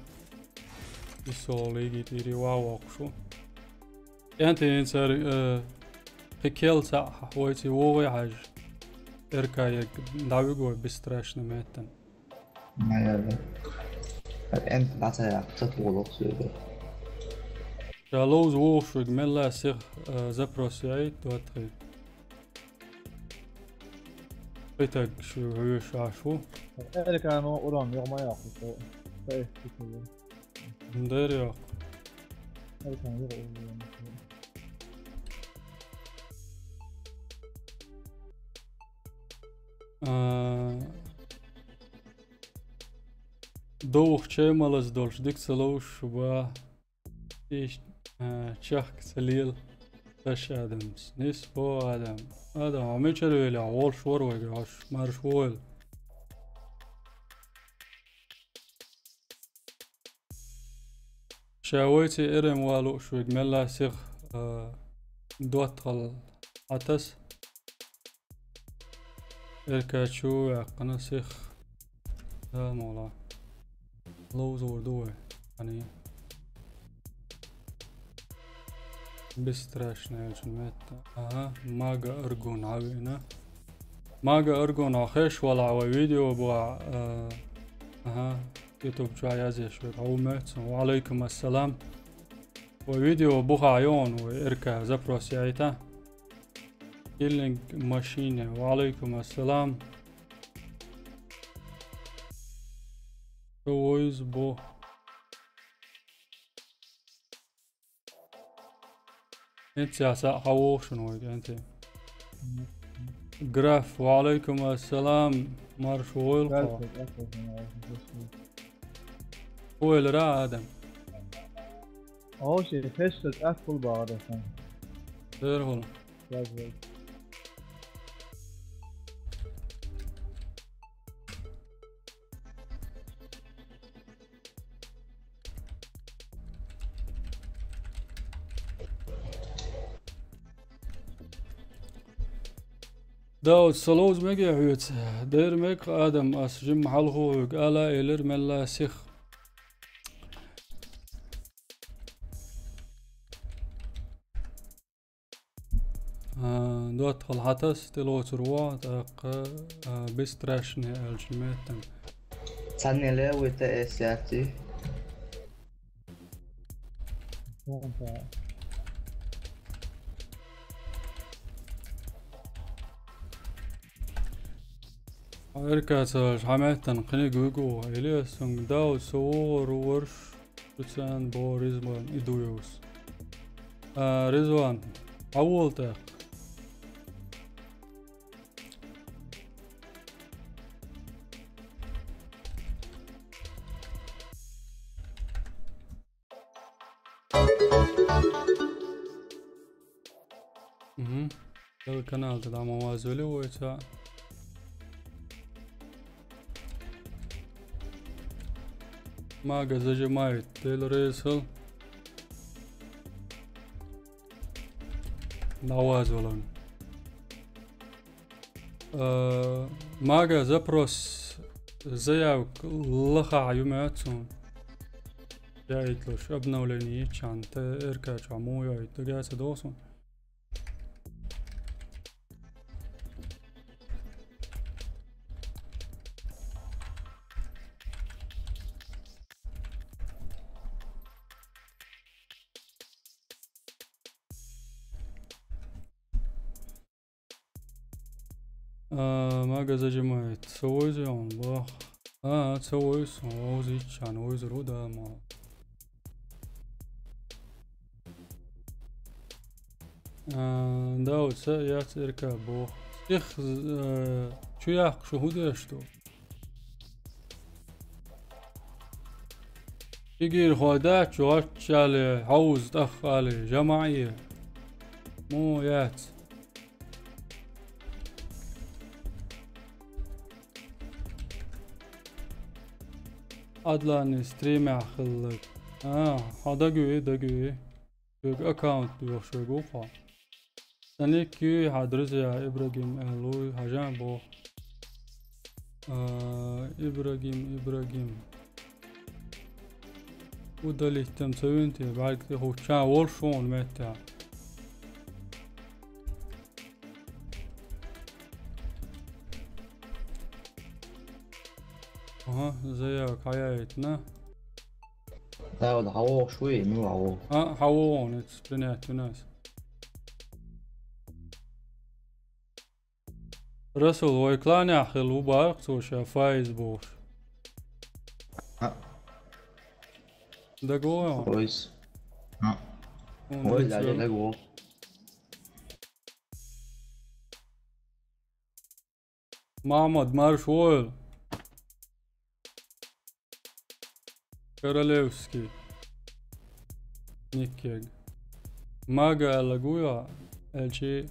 Исолиги тири ва вакшу. Энти инсар, э, хикел са войти вогъи хаж. Эрка ек давиго бесстрашный меттан. Наверное. Энт даца я, цат вогъи сюрде. Жалоз вогъшуг мелла сих, э, запрос яй, два-три. Итак, шу, шу, шу. Эркано урон, ёгма яху, то. Эй, тикулу. Дэр ёх. Эркано урон. А, дох чемалас долш, дик салош, шуба. Иш, э, чахк салил таш адамс. Нис фо адам. Адам, а мечер вели, а волш вор вайга, аш марш вол. Шавойти эрем валу шуг мелла сих, э, дуатхал атас. Эркачу яхъана сих. Да, мола. Лоуз вордуе. Ани. Бесстрашная чун метта. Ага, мага аргун авина. Мага аргун ахеш вала ва видео буа, э, ага, YouTube чуа язеш век. Ау мецун. Ва алейкум ассалам. Ва видео буха йон, ва эрка запрос яйта. Киллинг машине. Ва алейкум ассалам. Войс бо. Энти аса хавошун вай, энти. Граф, ва алейкум ассалам. Марш войл ха. Ойлара адам. Оу, ши, хештег атхул багъа дасан. Дер хул. Язвай. Дауд, со ловза мегий хьоьца? Дера мега, адам, ас жимма хьалха хьоьга ала элира мелла сиха. А, доттагӀал хьатас тӀелоцур ву, тӀаккха, а, бестрашный аьлча меттан. Цхьанне ле вуй ТС яций? Эркаца хьаметтан книга вуьгу, или ас цунга Дауд со вогӀур варш, Цуьцан бо Ризван и дуйовс. А, Ризван, хьавола тӀаккха. Мгм. Дала канал тӀа дӀа ма вазвелла вай цхьаъ. Мага зажимает, Дела реза хила. ДӀавазвелла. Э, мага запрос, заявка лаха ю моьтту суна. Яйтлуш, обновление йиччан, ТРК чохь муха йойту, дага ца догӀу суна. А, мага зажимает. Со войза йогӀун бах. А, ца войза, вовза йиччан, войзар ву да ма. А, да, оцу яц эрка боху. Сих, э, чу яккха шу хӀун деш ду? Чигирхой дац, чу гӀаччале, хьовза тӀах али, жамаӀе. Муха яц? Адлани стримехь хилларг. А, хьо дагаве, дагаве. Шуьга аккаунт доьхуш верг ву хьо. Сан ник юй хьан друзья Ибрагим аьлла вуй, хьажа боху. А, Ибрагим, Ибрагим. Удалить там ца винте, бӀаьрг тӀе хӀуттуча волуш ву хьуна меттехь. Ага, заявка хьаяийтина. Да, вот хьан вогӀуш вуй, мила хьан вогӀу? А, хьан вогӀу, ниц, принять у нас. Расул, вай кланехь хилла ву боху цо ша Фаиз бохуш. А. ДагавогӀу? Фаиз. А. Хьуна Фаиз, ницкъ аьлла, дагавогӀу. Махьмад, марша вогӀийла. Королевский. Никкег. Мага аьлла гуйо, элчи.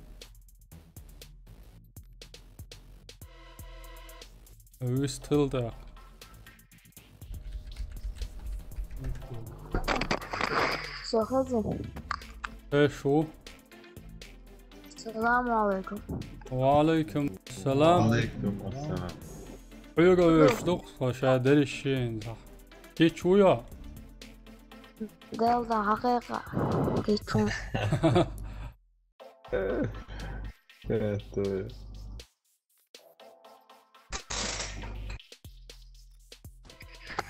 Вистхила тӀаккха. Со хаза. Эш ву. Салам алейкум. Ва алейкум салам. Ва алейкум ассалам. Хьоьга вуьйш ду-кх со ша дерриш шена. Кич ву йо? Делда хьакхайкха. Кич ву. Это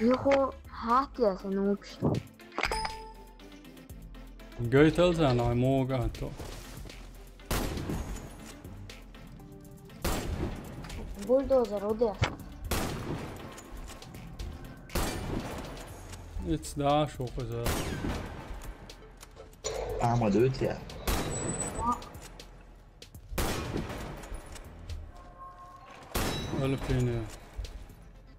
Юху хьаттия сан вообще. Гайтал царна хьайн могу аьлла. Бульдозер, уде. Иццу дӀа а шу кхуза. Ахьмад, уьйту я? Альпине.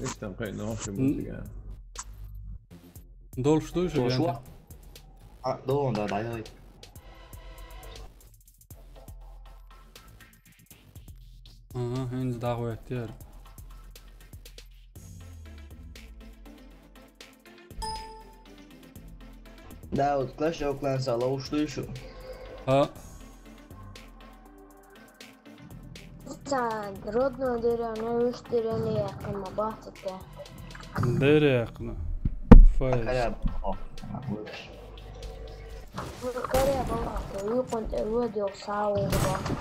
Иштта кхайна хӀокху музыка. Долуш дуй шу? Долуш ву? А, долун, да, да, йой. Ага, хӀинца дӀахӀоьттира. Да, вот Clash of Clans-а ловш дуй шу? А? Ца родной деревня, вуьш деревня яхкина ма бац те. Деревня. Файз. Каря бахо. Ну, Каря бахо, юкъун тӀе вадел саву бахо.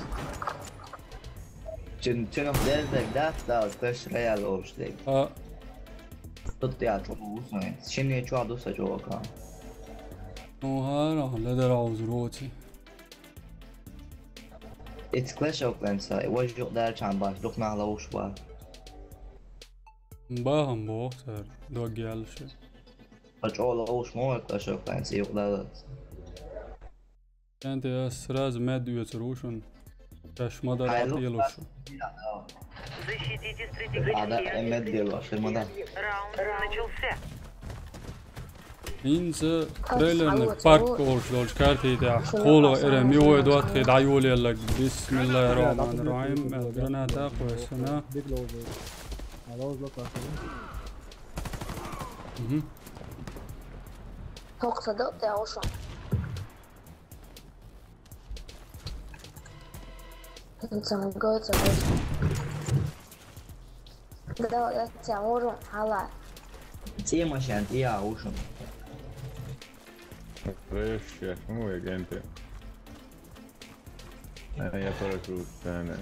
Чин, чинах дерзаг дац, да, вот Clash Royale ловш дег. А. Тут я чу усмайт. Шинне чу ду са чу ка. Ну, хара, ледер ауз роци. It's Clash of Clans, а, важа юкъадаьллачарна бац, дукха нах ловш бац. Бахам боху цара, дог яьлла шу. Ткъа чӀогӀа ловш ма вай Clash of Clans, юкъадаллалц. КӀентий, ас сразу мед оьцур ву шуна. Шаьш ма дара хьайла, тӀелуш шу. Защитите стратегические объекты. Ада, э, мед делош, э, ма да. Раунд начался. ХӀинца трейлерный парк олуш долчу карти тӀехь кхоалгӀа эран миой доттагӀий дӀайолаелларг. Бисмиллахир-рахманир-рахим. Мел граната кхоьссина. Мгм. ХӀокху ца дакъа тӀехь ву шу. ХӀинца ма гойту ца гойту. Да, да, цхьа ву шу хьала. ЦӀе машен тӀе а ву шуна. Реш, я, ну, я генте. А, я парашют, да, да.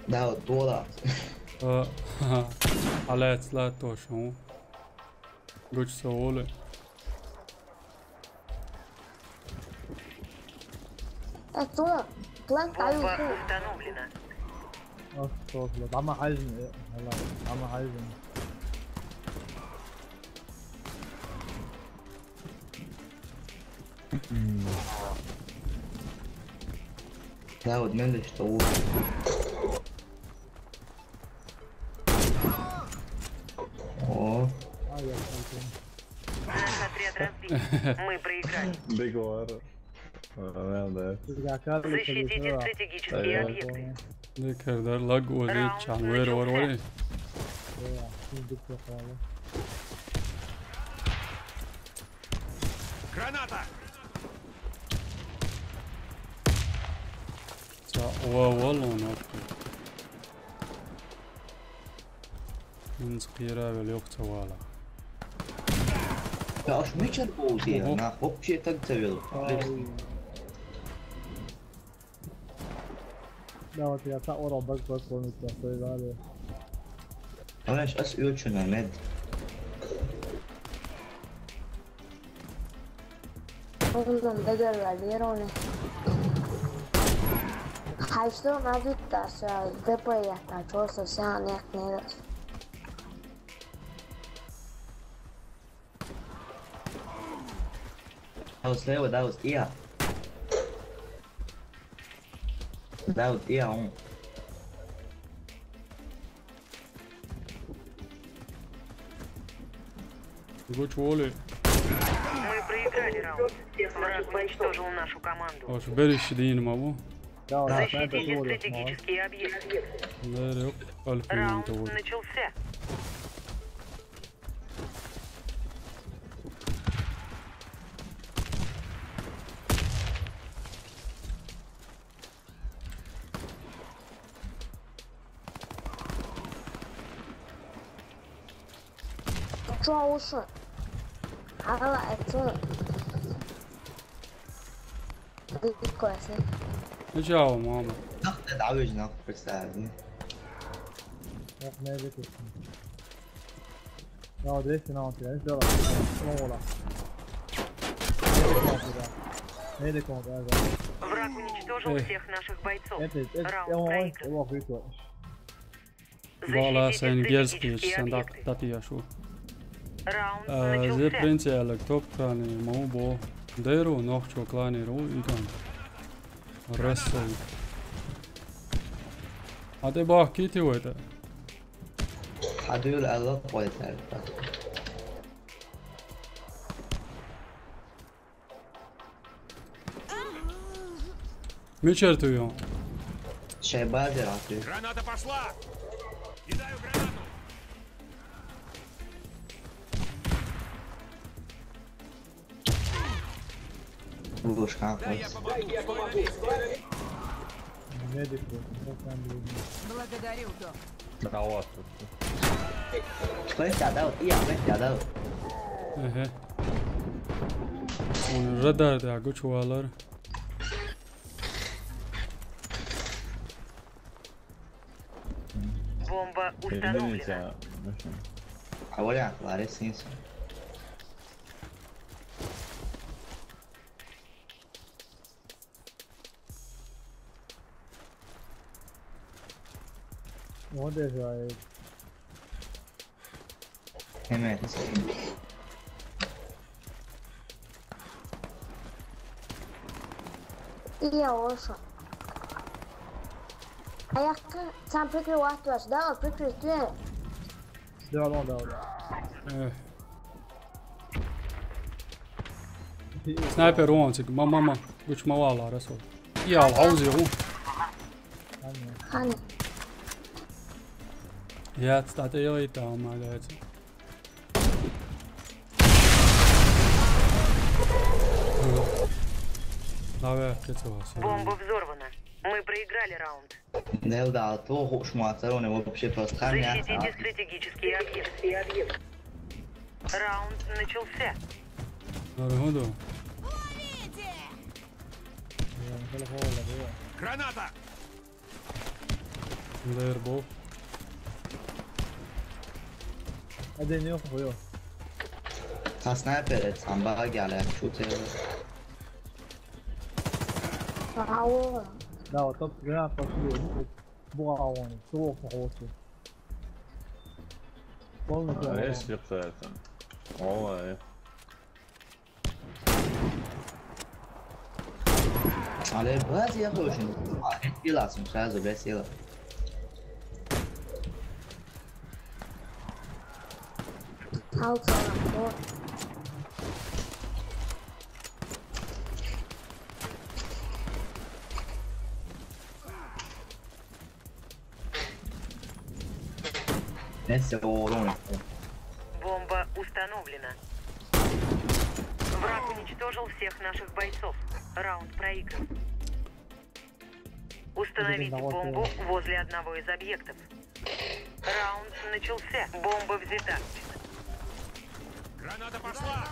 Да, вот, вот. А, ха-ха. Алец ла то шо. Гучу со воле. Э, то, план. Бомба установлена. Ах, что, блядь, дама хьайзина, э, хьала, дама хьайзина. Да, вот мендеш то у. О. А, я слышал. Наш отряд разбит. Мы проиграли. Биг вар. Ronaldo. Защитите стратегические объекты. Декардар лаг ози чан вер вар вари. Граната! Ца ва ва лон отки. ХӀинца кхера велла йоккха ца вала. Ша аш мичара бовзий? Ого. Нах вообще таг ца велла. Ай. Да, вот я ца оро бак бак ломит на своей вале. Алаш ас уьлчуна мед. Ондан дагар валероне. Хайшто мажит та ша ДП я та чё со ся нет не. That was there, that was yeah. That was yeah. Гучу воле. Мы проиграли раунд. Враг уничтожил нашу команду. Ош бериш дийна ма бу. Защитите стратегические объекты. Нерюк, альфа. Раунд начался. Чё лучше? А, это... Классно. Ну чё, мама? Нах, да, да, вижу, нах, представь. Ах, не, это... Я вот здесь, на, вот здесь, да, вот, вот, вот. Враг уничтожил всех наших бойцов. Раунд проигран. Бала сайн герз кхийча, сан дат-, датъеш ву. Раунд начался. Зе принц аьлларг топ клане ма ву бо. Дайру нохчо кланера ву, и там. Рассел. Hadi bak, git o da. Hadi öyle, Allah koyar. Мичэр тыё? Şey, bazer atıyor. Граната пошла! Кидаю гранату! Лучше. Да, я помогу! Медик, вот, вот там, блин. Благодарю, док. Bravo. Что я дал? Я опять я дал. Ehe. Onu radar da güç ovalar. Бомба установлена. Извините, а, ну что? А вот я, Ларис Синс. What is I? Hemen. İyi olsun. Ayakta sen pek rahat var. Daha pek rahat. Devam, devam, devam. Eh. Sniper on, cik, ma, ma, ma. Guč ma vālā, Rasul. Jā, lauzi, un. Hani? Jā, tā te jau ir tā, man liekas. Labi, jā, ticos. Бомба взорвана. Мы проиграли раунд. Нел да, то шматер, он вообще просто хам, я. Защитите стратегический объект. Раунд начался. Народ. Граната! There, bro. Hadi ne yok bu yok. Ha, sniper et, samba gel ya, shoot ya. Bravo. Да, вот тот гранат пошли. Браво, он, срок похоже. Полный А, гранат. Есть это. Ой. Ale biraz yaklaşın. Ha, et lazım, şarjı beş yıl. Al sana, o. Neyse, o oğlum. Бомба установлена. Враг уничтожил всех наших бойцов. Раунд проигран. Установите бомбу возле одного из объектов. Раунд начался. Бомба взята. Граната пошла!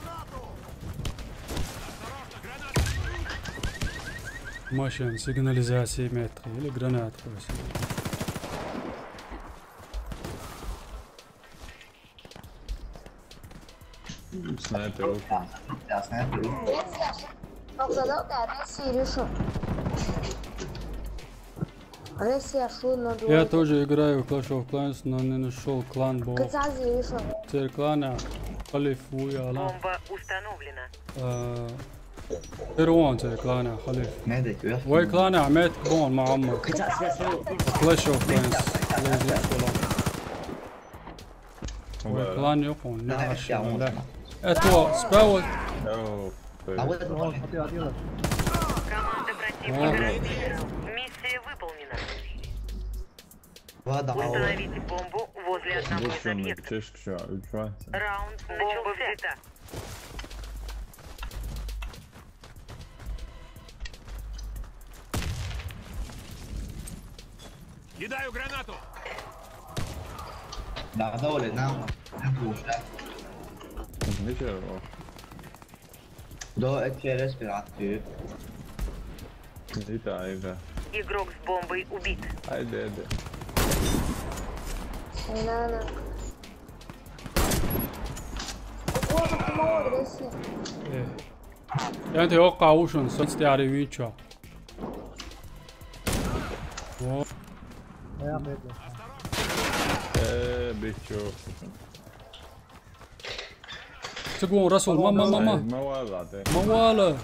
Машин, сигнализация метры или гранат просто. Снайпер. Да, снайпер. Показал, да, Россия решил. Россия шла на Я другой. Тоже играю в Clash of Clans, но не нашел клан, бо. Казахи решил. Церклана, Халиф, Уяла. Бомба установлена. Э, Первон церклана, Халиф. Медик, уял. Вай клана, Мед, бон, Муаммар. Казахи решил. Clash of Clans. Клан yok onun. Ne aşağı onda. Eto, spell. О, а вот это. О, смотри, смотри, вот. Команда противника О. Миссия выполнена. Два, да, Установите бомбу возле одного из объектов. Чешка, что, Раунд начался. Бомба взята. Кидаю гранату. Да, да, Оля, нам. Ничего. Да, это через пиратки. Иди, да, иди. Игрок с бомбой убит. Айде, айде. Надо. Боже, ты молодец. Э. Янте окка ушун, сон стяри вичо. О. Э, бичо. Цигун Расул, ма, ма, ма, ма. Ма вала, да. Ма вала.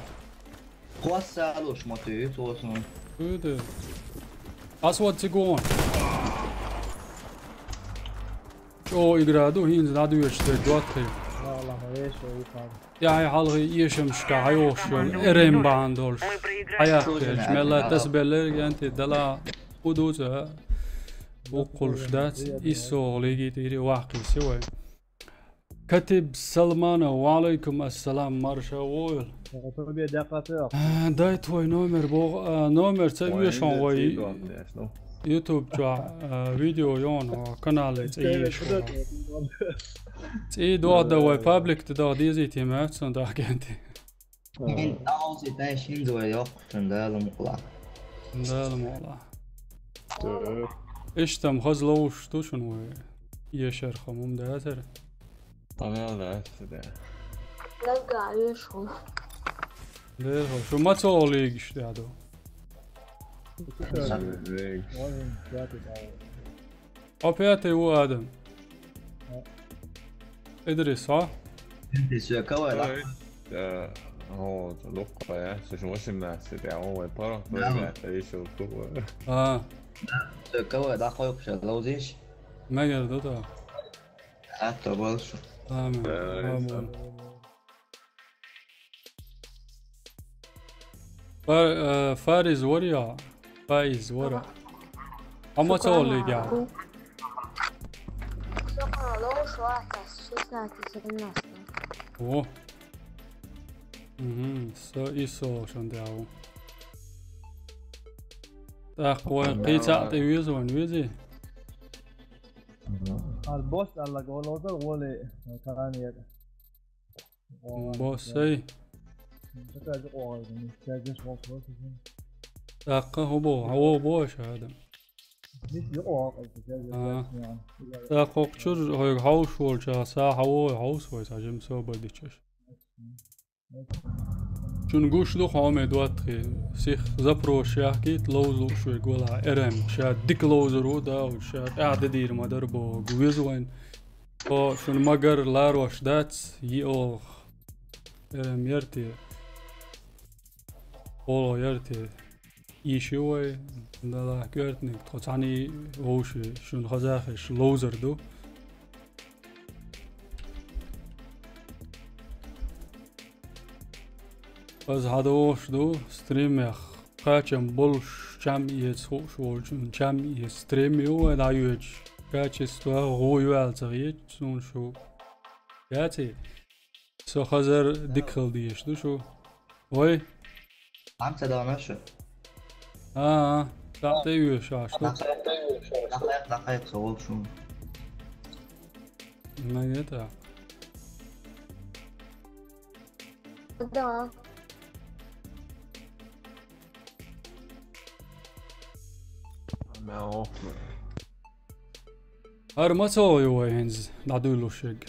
Класса алуш, ма ты, то сон. Ты, ты. Асвад цигон. ЧӀо игра ду, хӀинца дӀадоьшуш дерг доттагӀий. ТӀаьхьа хьалхе эшамашка хьайохуш йолу, эрен бахьана долуш. Хьаяккхелча, мелла тасабелларг янти дала хӀу ду ца? Буккхулш дац, иссогӀа лиги тӀера ваккхий се вай. Катиб Салманов, ва алейкум ассалам, марша вогӀийла. Тобе даккха ца йоккху. А, дай твой номер, богӀу, а, номер ца оьшу хьуна вай. YouTube чохь, а, видео йогӀу, а, канале цӀе йийш вай. ЦӀе дохда вай, паблик тӀе дохда, дезий тема, цунна дахкенти. ХӀинца дӀахьовсийта, хӀинца вай йоккхучун Дала мукъалахь. Дала мукъалахь. Иштта-м хаза ловзуш ду шуна вай. Эшархо ма дацара. Тамел дац, да. Нагга йошу. Дера хо, шу мацо лигаш да ду. Лигаш. Хьо пятый ву, Адам? Идрис, хьо? Идрис, я кого, да? Ой, да. О, луккхо я. Слушай, восемнадцать, я, о, вай, пару, да, вай, да, ещё луккхо. А. Всё, кого, да, хой, вообще, лоузиш? Мегар ду, да. А, то больше. Амин. Да, амин. Фа-, э, Фариз вара я? Фаиз вара. Хьо мацо лигаш? Соколов, шестнадцать, семнадцать. О. Мгм, со и со шун дяу. ТӀаккха вайн кхин цхьаъ тӀе веза вайн, вези? Ас бос аьлла, гӀо лозар, гӀоле, каран яда. Бос ай. ТӀаккха хӀун боху? Хьан вогӀу боху аша, Адам? А. ТӀаккха хӀокху чуьра хьоьга хьовсуш волчохь схьа хьан вогӀу, хьовса вай, схьа жимма собар дичаш. Шуна гуш ду хьо ме доттагӀий. Сих запрос яхкийта, ловза лууш верг вала, эр эм. Ша дика ловзар ву, Дауд, ша тӀаьхьа де дийр ма дара боху, веза вайн. Тхо шуна магар ларош дац, йиъолгӀа. Эр эм яр те? ГӀолгӀа яр те? Ийши вай, Далла коьртаниг, тхо цхьаьний вовший, шуна хазахеш ловзар ду. Аса хьадогӀуш ду стримех, кхачам болуш чам эца хууш волчун чам эца стрим ю вай дӀайоьдуш. Качество гӀо ю аьлла ца хеташ, суна шу. Яций? Со хазар дика хила дезаш ду шу. Вай? Амца дона шу. А, а, цхьаъ тӀе вешаш ду. Дахай, дахай, со вовшун. Нагета. Да. Мяу. ХӀара мацо ю вай хӀинца дӀадуьйлуш ерг?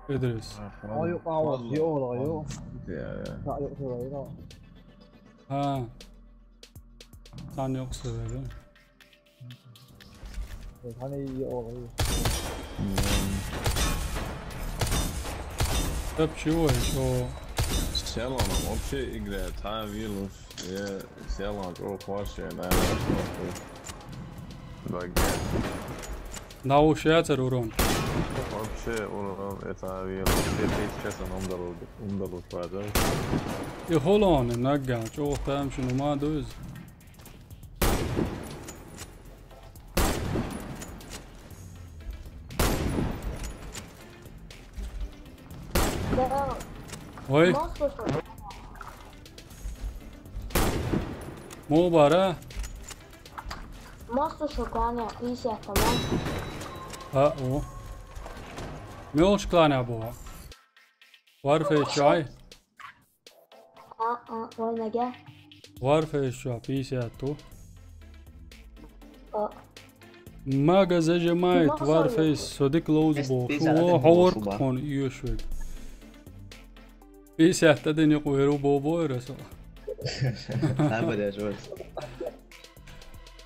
Идрис. Ой, ю къават, ю ола, ю. Я, я. Та ю хила, ю. ХӀа. Цхьаьна юкъа ца вели. Ой, хьан ю ола, ю. Тап чего ещё? Селом вообще играет, а, вилус. Е, селан чӀогӀа кхош, е, наьна. Баге. Науш яцара урон? Вообще урон, это авиа, вообще тысяча сан умдалу, умдалу падал. И холон, нагга, чӀогӀа тамашийна ма ду иза. Да. Ой. Мосту шу. Муха бара? Мосту шу кланя пятьдесят, тамам. А, о. Мелш кланя бу. Warface чай. А, а, ой, нага. Warface чай пятьдесят ту. А. Мага зажимает Warface, со дика ловза боху. О, хьо ворк тхуна оьшург. Пятьдесят тӀадина юкъа вер ву бо-, бойра со. Набадеш вар.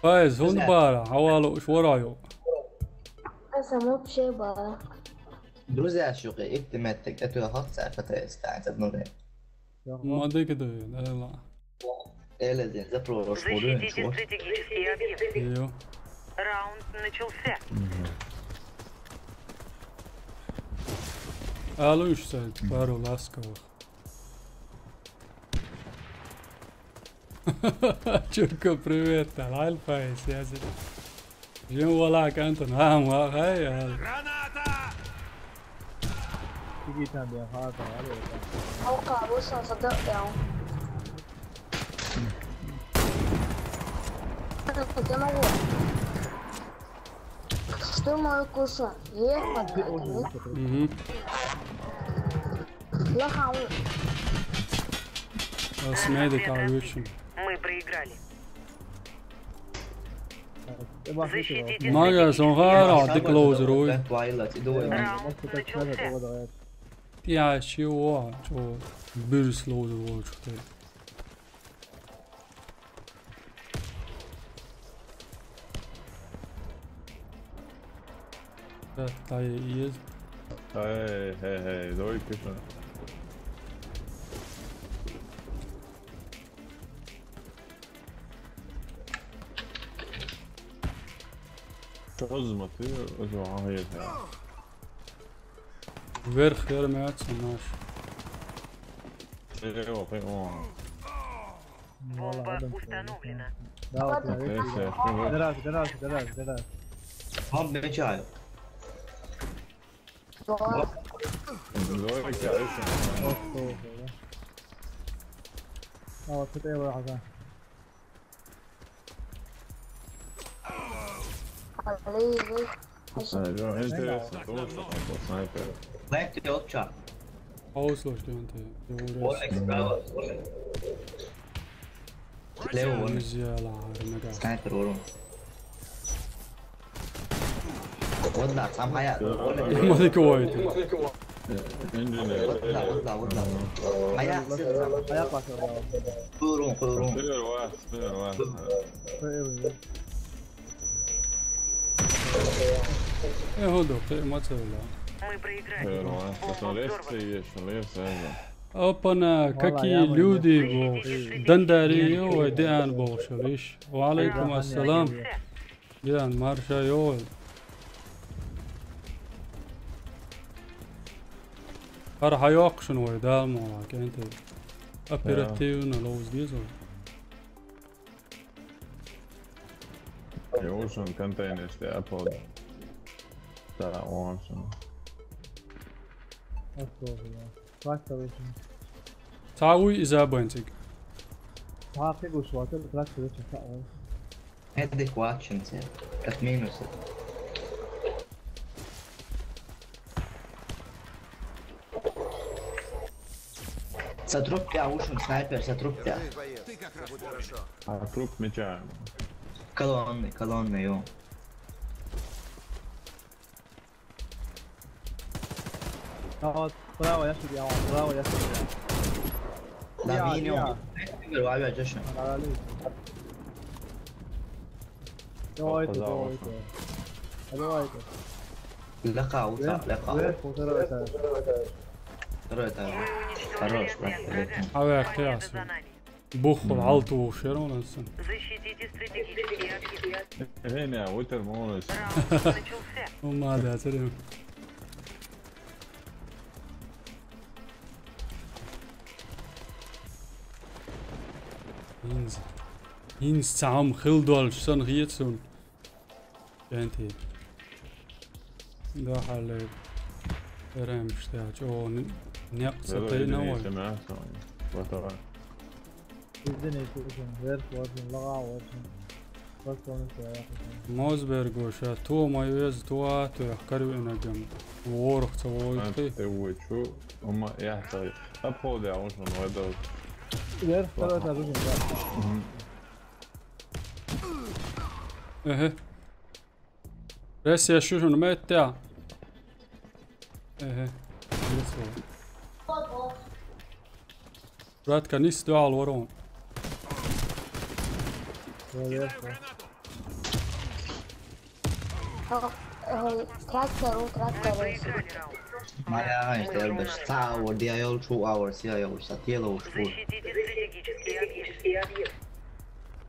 Файз, хӀунда бара, хьавалуш вара ю? Аса вообще бара. Друзья, шуьга итт меттиг тӀетоьхалц цӀа ПТС тӀаьцӀа нуре. Ма дика ду, дела. Elezin, zapravo, Защитите стратегические объекты. Jo. Раунд начался. Alo, isto je paro laskavah. Čurko, privet, ali fajn, sjezi. Živim, vola, kanton, ha, ma, haj, ali. Tigi tane diye ha da var ya. Halka bu sırada ya. Ты могу. Что мою кушу? Ехать. Mhm. Я хаву. Smedik, ali učim. Мы проиграли. E bak, Maga son hara, dik lozer, oj. Twilight, idu. Раунд начался. Ja, ši o, čo, birs lozer, oj, čo te. Da, taj je jez. Hej, hej, hej, dojke što. Što si zmotivio? Evo, aha, je, ja. Vrh, jer me jaco naš. Evo, pa on. Бомба установлена. Da, da, Neyse, da. Garaj, garaj, garaj, garaj. Bombe čaj. dojke, ajde. Of, of, of. Evo, tu te evo, Hasan. Ali, Ajde, interesno, to što tako, snajper. Leti otča. Ausloš, te on te. Olex, bravo. Levo, Olex. Izjela, harmega. Sniper, oğlum. Odla, sam hayat. Ma dik ovojte. Engineer. Odla, odla, odla. Hayat, sen sam. Ayak basıyor, bravo. Buyurun, buyurun. Clear vas, clear vas. Böyle. E, hodo, te, ma cevela. Мы проиграли. Clear vas. Što sam lefte i što lefte, ne znam. Opana, kaki ljudi, bo, dandari, jo, dejan, bo, šališ. Wa alaikum assalam. Dejan, marša, jo. Har hajok šun, oj, dal, mo, kente. Operativno, loz dizo. Jo, ušao kontejner što je Apple. Da, on sam. Nasıl oldu ya? Bak da bakayım. Tavu izabancik. Daha pek ušlo, bırak şöyle çaka. Neredje kvačen se? Kad minus. Sa trupja ušao, snajper, sa trupja. A trup mi čajem. Kolonne, kolonne, jo. Bravo, bravo, ja sud, ja, bravo, ja sud, ja. Da, Ja, vini ja. on. Super, valjda, češno. Hadi. Давайте, Bravo. Давайте. Давайте. Laka, uta, laka. Вверх, полтора этажа. Prvo je taj. Хорош, brate, lijepo. Ave, ja sam. Buhol, altu u šeronasen. Защитите стратегические объекты. He, ne, uter, molim se. Раунд начался. O ma da, crem. Hinz. Hinz, sam, hildol, son, hietsun. Genti. Da hale. Erem işte, o ne, ne, Dobro, satayı ne idem var? Isem, ja sam. Gotova. Bizde ne istiyorsun? Ver olsun, laga olsun. Bak onu söyle. Mozbergo, šā, to maju vezi, to ātu, ja, karu enagam. Vorh, ca vojti. Te uveću. Oma, ja, taj. Upload, ja, možemo, ovaj da. Ver, prvo da uzim, da. Ehe. Resi ja šušun mette, ja. Ehe. Yes, o. Bratka, nisi dao, ali oron. Ver, ver. Traktor, u traktor. Ma ja, işte, elbet, sa ovo, dia jol ču, ovo, sija jol, sa tijelo u špur. Защитите стратегические объекты.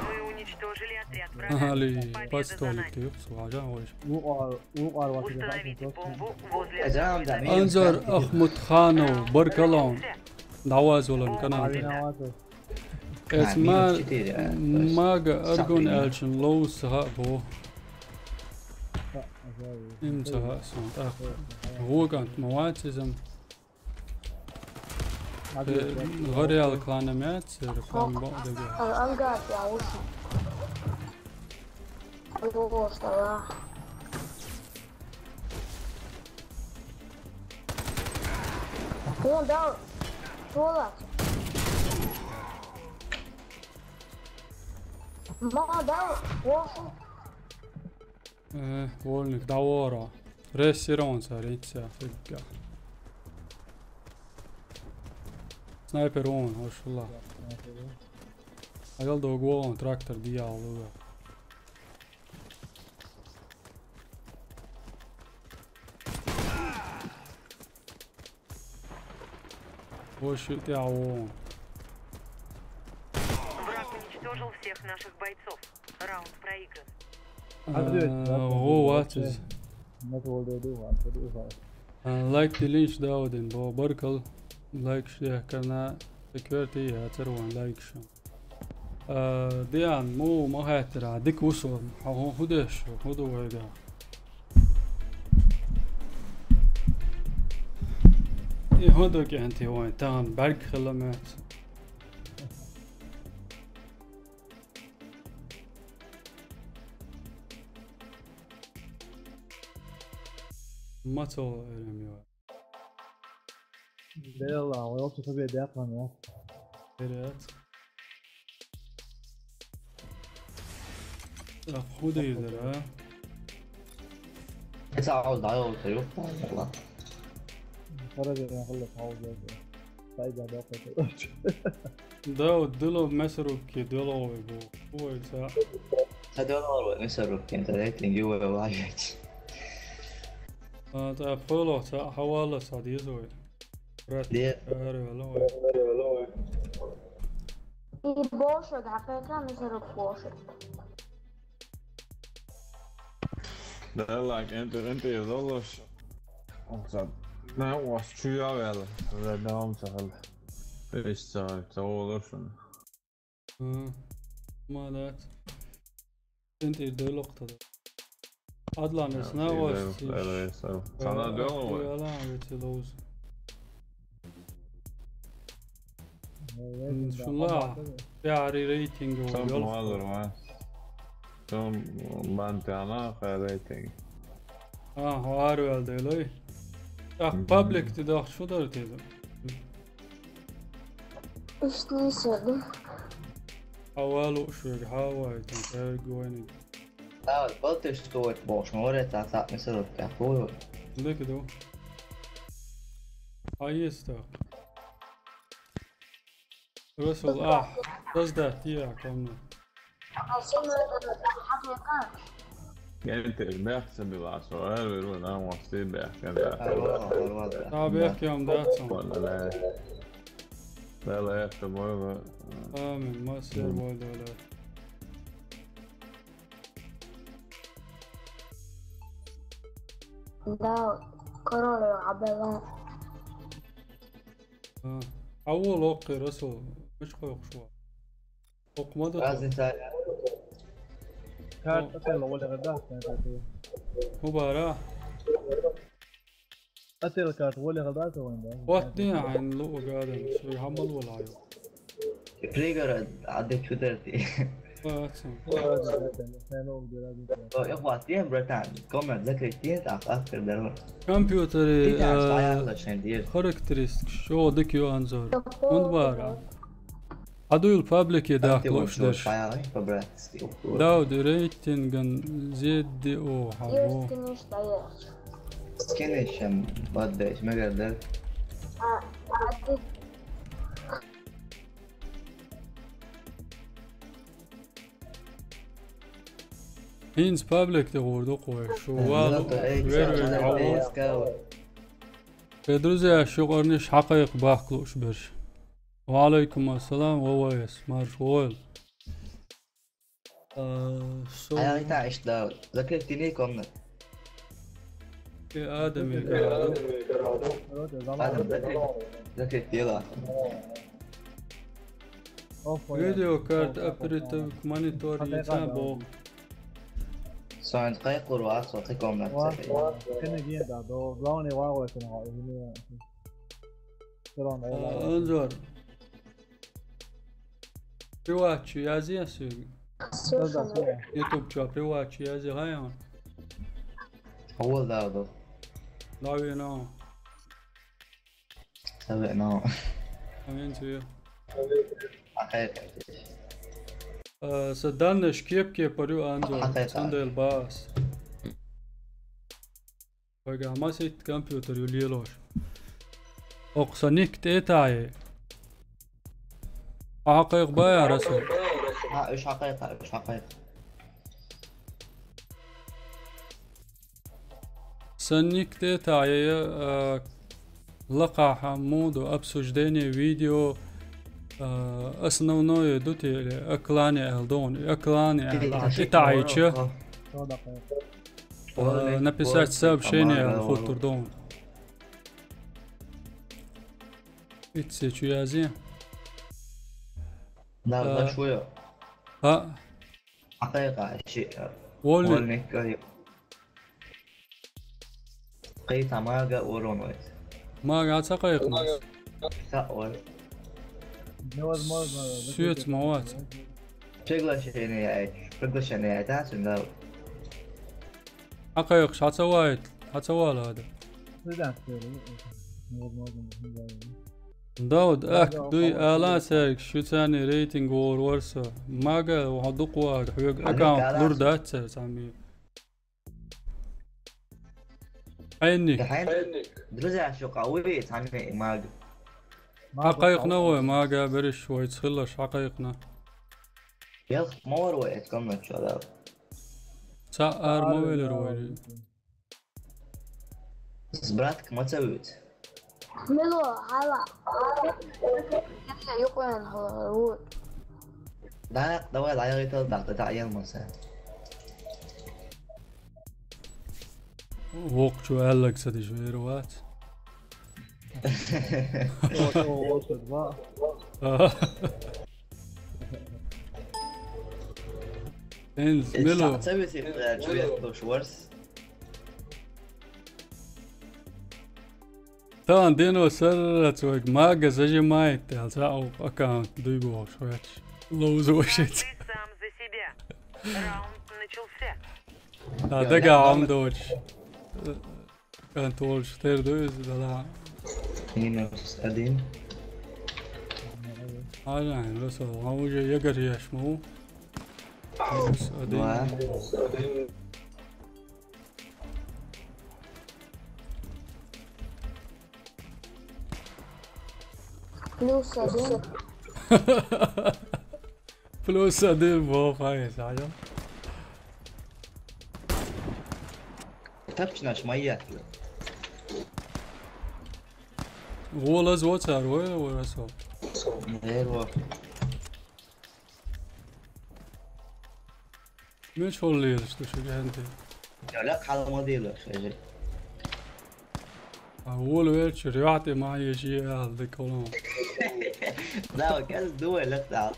Мы уничтожили отряд врага. Али, Победа за нами. Постолик, ты, слажа, ой. Угар, угар, угар. Установите бомбу возле... Анзор Ахматханов, баркаллон. Давай, зулам, канал. Эс ма-, мага аргун элчин лоу саха бо. Им саха сон, так. Воган, ма вацизам. Э, Гореал клана мяц, реклама бо, дега. Алгат, я ушу. Алло, стала. Вон, да, Тола. Ма, да, Вошу. Э, вольник, даворо. Рессирон саринца, фигга. Снайпер он, ошула. Агал дог вон, трактор диалуга. Больше ты, а, вон. Враг уничтожил всех наших бойцов. Раунд проигран. Э, о, вот здесь. Э, лайк дилинч даудин, бо, баркал. Лайк шех кана, секверти, я церван лайк шо. Э, Диан, му, ма хаттара, дик усо, ха, ху-, худеш, худу вайга. И худу кенти вай, тан, барк хиламет. Ма цо эрем йо. Делла, вай общий победа, я понял. Вперед. Так, худа йизар, а? Эца ауз дӀайолута юххьа, валла. Фараза, я хулла пауза. Сайда доката. Да, вот дыло мясорубки, дыло его. Ой, ца. Ца дыло мясорубки, ца рейтинг юве ваьжет. А, та фоло, ца хавала, ца дизой. Брат, Де. Аре, алло, ой. И больше, да, какая мясорубка больше. Делла, МТ, МТ йолуш. Оцу. На, у вас чуя вела. Редом цахал. Иш ца, ца олуш. А, молодец. Сен тӀера дойлакъ тада. Адлан, эс нагӀос тиш. Сана дойлакъ вай. Яла, вети лоуз. Шула, пиари рейтинг. Сам Йол. мазур ва. Сам бантана ха рейтинг. А, хар вел делой. Так, паблик ти дах шу дар ти. Ишни седи. Хавалу шуг, хавай, там, тайгуани. Да, вот ты что, вот, боже, море, та, та, мясорубка, хуй. Лик ду. А есть так. Расул, а, создать, я, комна. Gente, il merce mi va so, eh, veru, na, mo si be, che da. Allora, allora. Tabii ki, onda, Wala la. La, la, esta moja. Amin, ma se vojda, da. Да, король Абела. А, авул окъи, Расул, муч къойкъуш ва. Окъмаду. Разница. Карт, отель, вале гада. Хубара. Отель карт, вале гада, то ванда. Ватни айн лу гадан, шуй хамал валаю. Пригород, а де чудерти. Ватсам. То, я хватит, братан. Комнат закрыть, так, автор дорога. Компьютери, Ты там э, стоял, зачем дверь? характеристик, шо дык ю анзор. Унд бара. Адуил паблике да Ты вот клуш что, деш. стоял, по-братски. Дауд рейтинган зедди о, хаво. Есть, конечно, есть. Скинешь, чем отдашь, мегар, да? А, а ты Хинц паблик де гурду кой. Шу вал Зато, эй, вер вер зато, хаво. эй, скаут. Э, друзья, шукъарниш хьакъайкъ бахклуш берш. Ва алейкум ассалам, ва вайс, марш вол. А, со- А я и так, что, закрыть ты не комнат. Э, Адам, я говорю. Короче, Адам, замок. Закрыть, закрыть дело. Оф, Видеокарт оф, оф, оператив оф. монитор Хатайга яйца да. бо. Соин кай куру асо, кай комнат. Ва, ва, кене гиен да, до, главный ва, ва, кене ва, кене ва. Все равно, А, я ва. Анзор. Приватчи, я здесь. Да, да, все. YouTube чё, приватчи, я здесь, а я. Хавал да, да. Да, you know. Сабе, но. Амин тебе. Ахай. Э, са данныш кеп-кепарю Анзор. Хатайга. Сандел бас. Ойга масит компьютер ю лилош. Окса ник тетае. Ахакъайкъ бая, Расул. А, уж хакайка, уж хакайка. Са ник тетае, э, лакъахьа муду обсуждение видео, э, основное дути или аклане алдон, аклане тетае чё? Что такое? Э, написать сообщение алхутур дон. Итсе чё язи? Да, А. да, шуё. А, Хакайка, ши. вольный. Вольный кай. Кай тамага уроной. Мага ца къайкъмас. Са ой. Невозможно. Сюец мават. Приглашение, приглашение, да, сюда. Хьакъайкъ, хьацавайт, хьацавала ада. Сидан сфера, возможно, не знаю. Дауд, ак, дуй, ала цаьрга, шу царна рейтинг вор вар со. Мага, ваха дукха вар, хьоьга аккаунт лур дац цара цхьаммо. Хьенник. Хьенник. Друзья, шу къа вуй, цхьаммо мага. Хьа кхайкхина вай, мага берриш вайца хиларш хьа кхайкхина. Ялх ма вар вай, эцу комнат чу, да. Цхьа ара ма велира вай. С братком ма ца вуьйцу. Мило, хьала. Юкъен хьала, вот. Да, давай, дӀаяхийтал тӀаккха, дӀаелмаса. Вокхо чу аьлларг ца деш вер вац. О, о, о, о, о. Ага. Энз, мило. Ца весет, э, чуяттуш варс. Тан дено саррацвайг мага зажимает, аьлла, цхьа аккаунт дуй бохуш ваьча. Ловзо шиц. Каждый сам за себя. Раунд начался. Та дага ам доч. Кан толш тер ду из, да, да. Минус один. Ага, Расул, а уже егор еш му. Минус один. Два. Плюс один. Плюс один, во, файс, а я? Тапчинаш моя. Голос вот цар, ой, ой, Расул. Нерво. Муьлш хьуллелаш ду шу гӀенте? Яла кхалмадийла шайжи. А волу верчу рёхьте ма еши аьлла деколон. Да, каз дуй латта.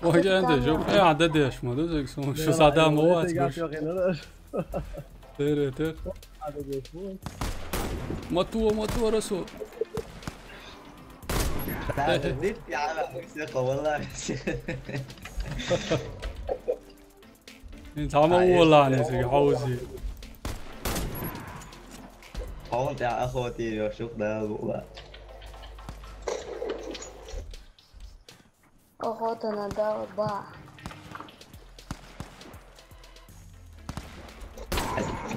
Ой, гӀенте, жо, э, а, да деш ма, да, зиг сум, шу сада ма вац, гуш. Тер, тер. Ма ту, ма ту, Расул. Ин тама уллани цига хьовзи. Хьовн тӀе охота йош, юкъ дала букъла. Охота на долба.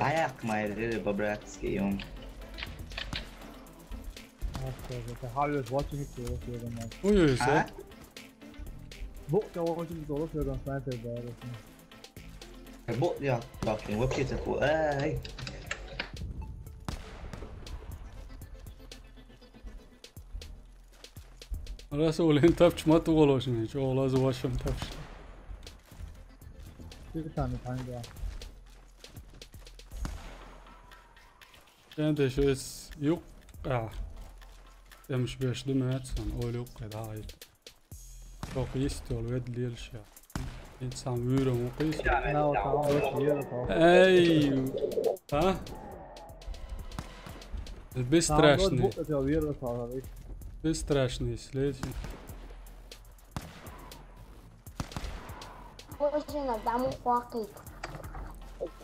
Аяк майры по-братски юм. Ой, ой, а? Бу, я очень долго, я там снайпер, да. Бу, я, вообще, вообще, эй. Расул, хӀинца тапча ма тохалуш, мин чӀогӀа лаза вашам тапча. Чу тани тани да. ХӀинца шу эс юккъехь. ТӀемаш беш ду меца сан, ойла юккъе дӀахьийта. Чохь йист йолу ведда лелаш я. ХӀинца сан вуьйрам ву кхийса. Эй! А? Бесстрашный. Бесстрашный, слезь. Вожийнарг дӀа ма ваккхийта.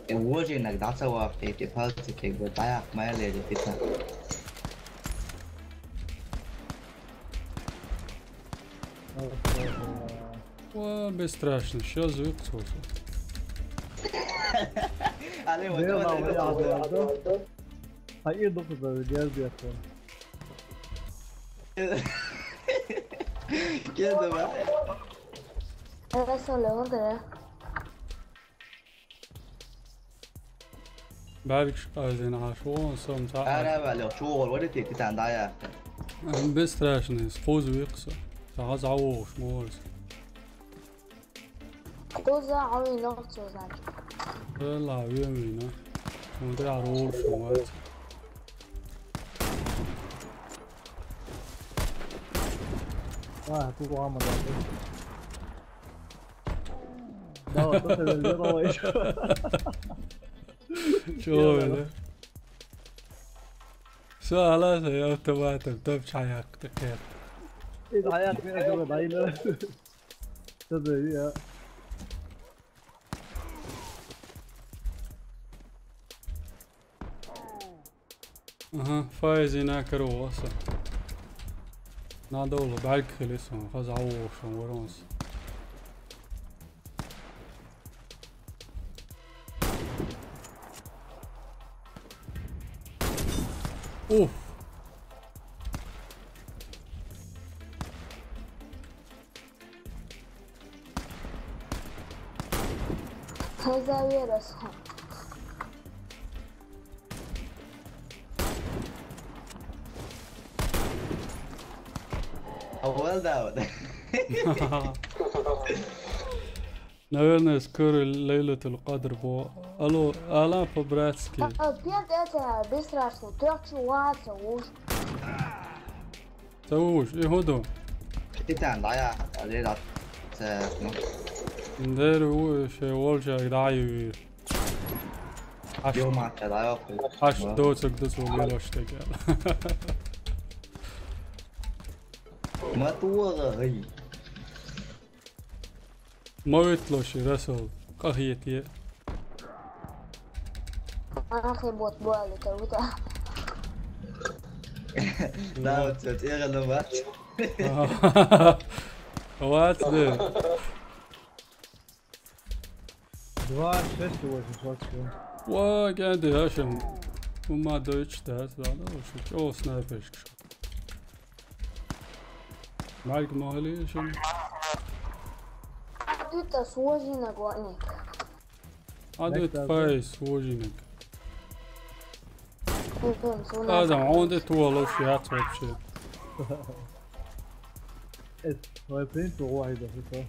Вожийнарг дӀа ца ваккхийта, пальчикиг бу дӀаяккха ма лерий пита. Ва, бесстрашный, щас выксуса. Алло, вот, вот, вот, вот. А и доктор, да, я сбегал. Кеда, ва? Расул, ордера. Баьргаш къайзина Ӏаш вон сом цхьа. Ара ваьлла, чугӀур вара те, титан дӀаяьккхина. Бесстрашный, кхуза векхса. Цхьа зӀавогӀуш ма вара иза. Кхуза Ӏовийна вац цо, значит. Валла, вен вийна. Вон тӀехь ролуш вац. А, тут лама, да. Да, вот это великий. Чё, бля? Всё, хьаласа, я автоматом, там чаяк, так я. إيه ده، حياة فيها شغل بعيدة. تصدق دي، آه. Aha, فايز هناك رواسة. نادول بعد خلصهم، خذ عوش ورونس. أوف. هذا ويروس. Well done. Наверное, скоро Лейлатуль Кадр бу. Алло, Алан по-братски. А, пьет это, бесстрашно. Ты чего, слушай? Цауш, иһуду. Питан, да, я, да, да, да. Дэр уу шэ волжа даа юу. Аш, Ё, мата, да, ё. Аш дооцог досол лоштой гэл. Матуа, эй. Мойтлоши, Расул, къахетие. Ахи бот буали кавута. Да, вот это, я гадал, бац. Вац, да. Два, шесть, восемь, двадцать. Ва, гэнди, ашам. Ума дойч, да, да, да, о, снайпершка. Майк Мохалишин. Адыта сложный нагоник. Адыта фай сложный. Адам, он де туалош яц вообще. Э, в принципе, واحد, это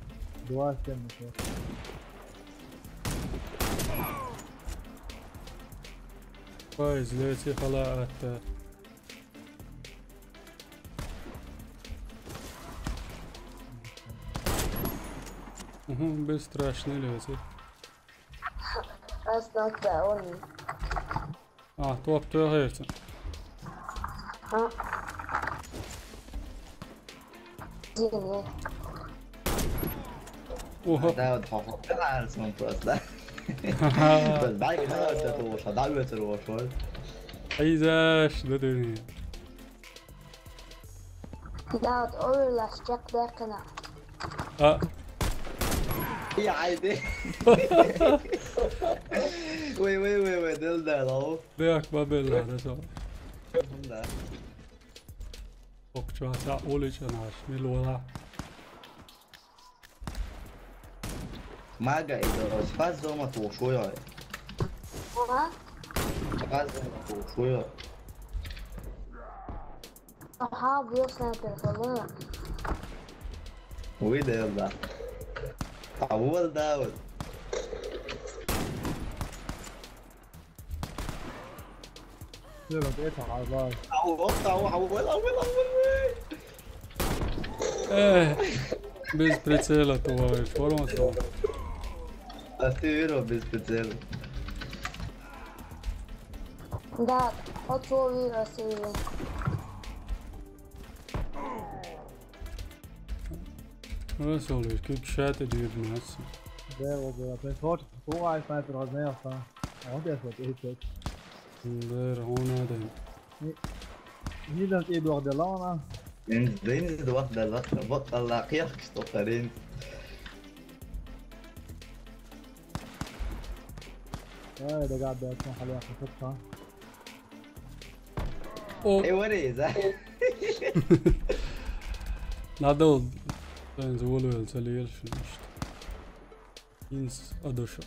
два семь. Фай, злёте хала атта. Угу, бесстрашный лезет. Остался он. А, топ тёгерти. А. Дин. Оха. Да, вот, похоже, да, смотри просто, да. Ха-ха. Да, да, да, да, да, да, да, да, да. Айзаш, да, да, да. Да, вот, ой, лас, чек, да, кана. А. Я, айди. Ой, ой, ой, ой, дел да, лау. Бэк, ба, бел, да, да, со. Да. Окчуа, са, улич, анаш, милуа. Мага, это спас дома, то шуя. Ага. Спас дома, то шуя. Ага, был снайпер, да. Выдал, да. А вот, да, вот. Ё, вот это, а, да. Ау, ау, ау, ау, ау, ау, ау, ау. Э, без прицела, товарищ, воронцо. А ты верил без прицела? Да, отцови России. Расул, как шаты дают нас. Да, вот, да, вот, вот. Хуу ай снайпер возьмёт, а? А вот я вот, и вот. Дэр, он надо. Не, не дам тебе блок де лана. Дэнди дуах да ла, вот Аллах, я что парень. Ай, да гад, да, что халия, что там. О. Э, what is that? Надо, он зволил, целил, что. Инс адоша.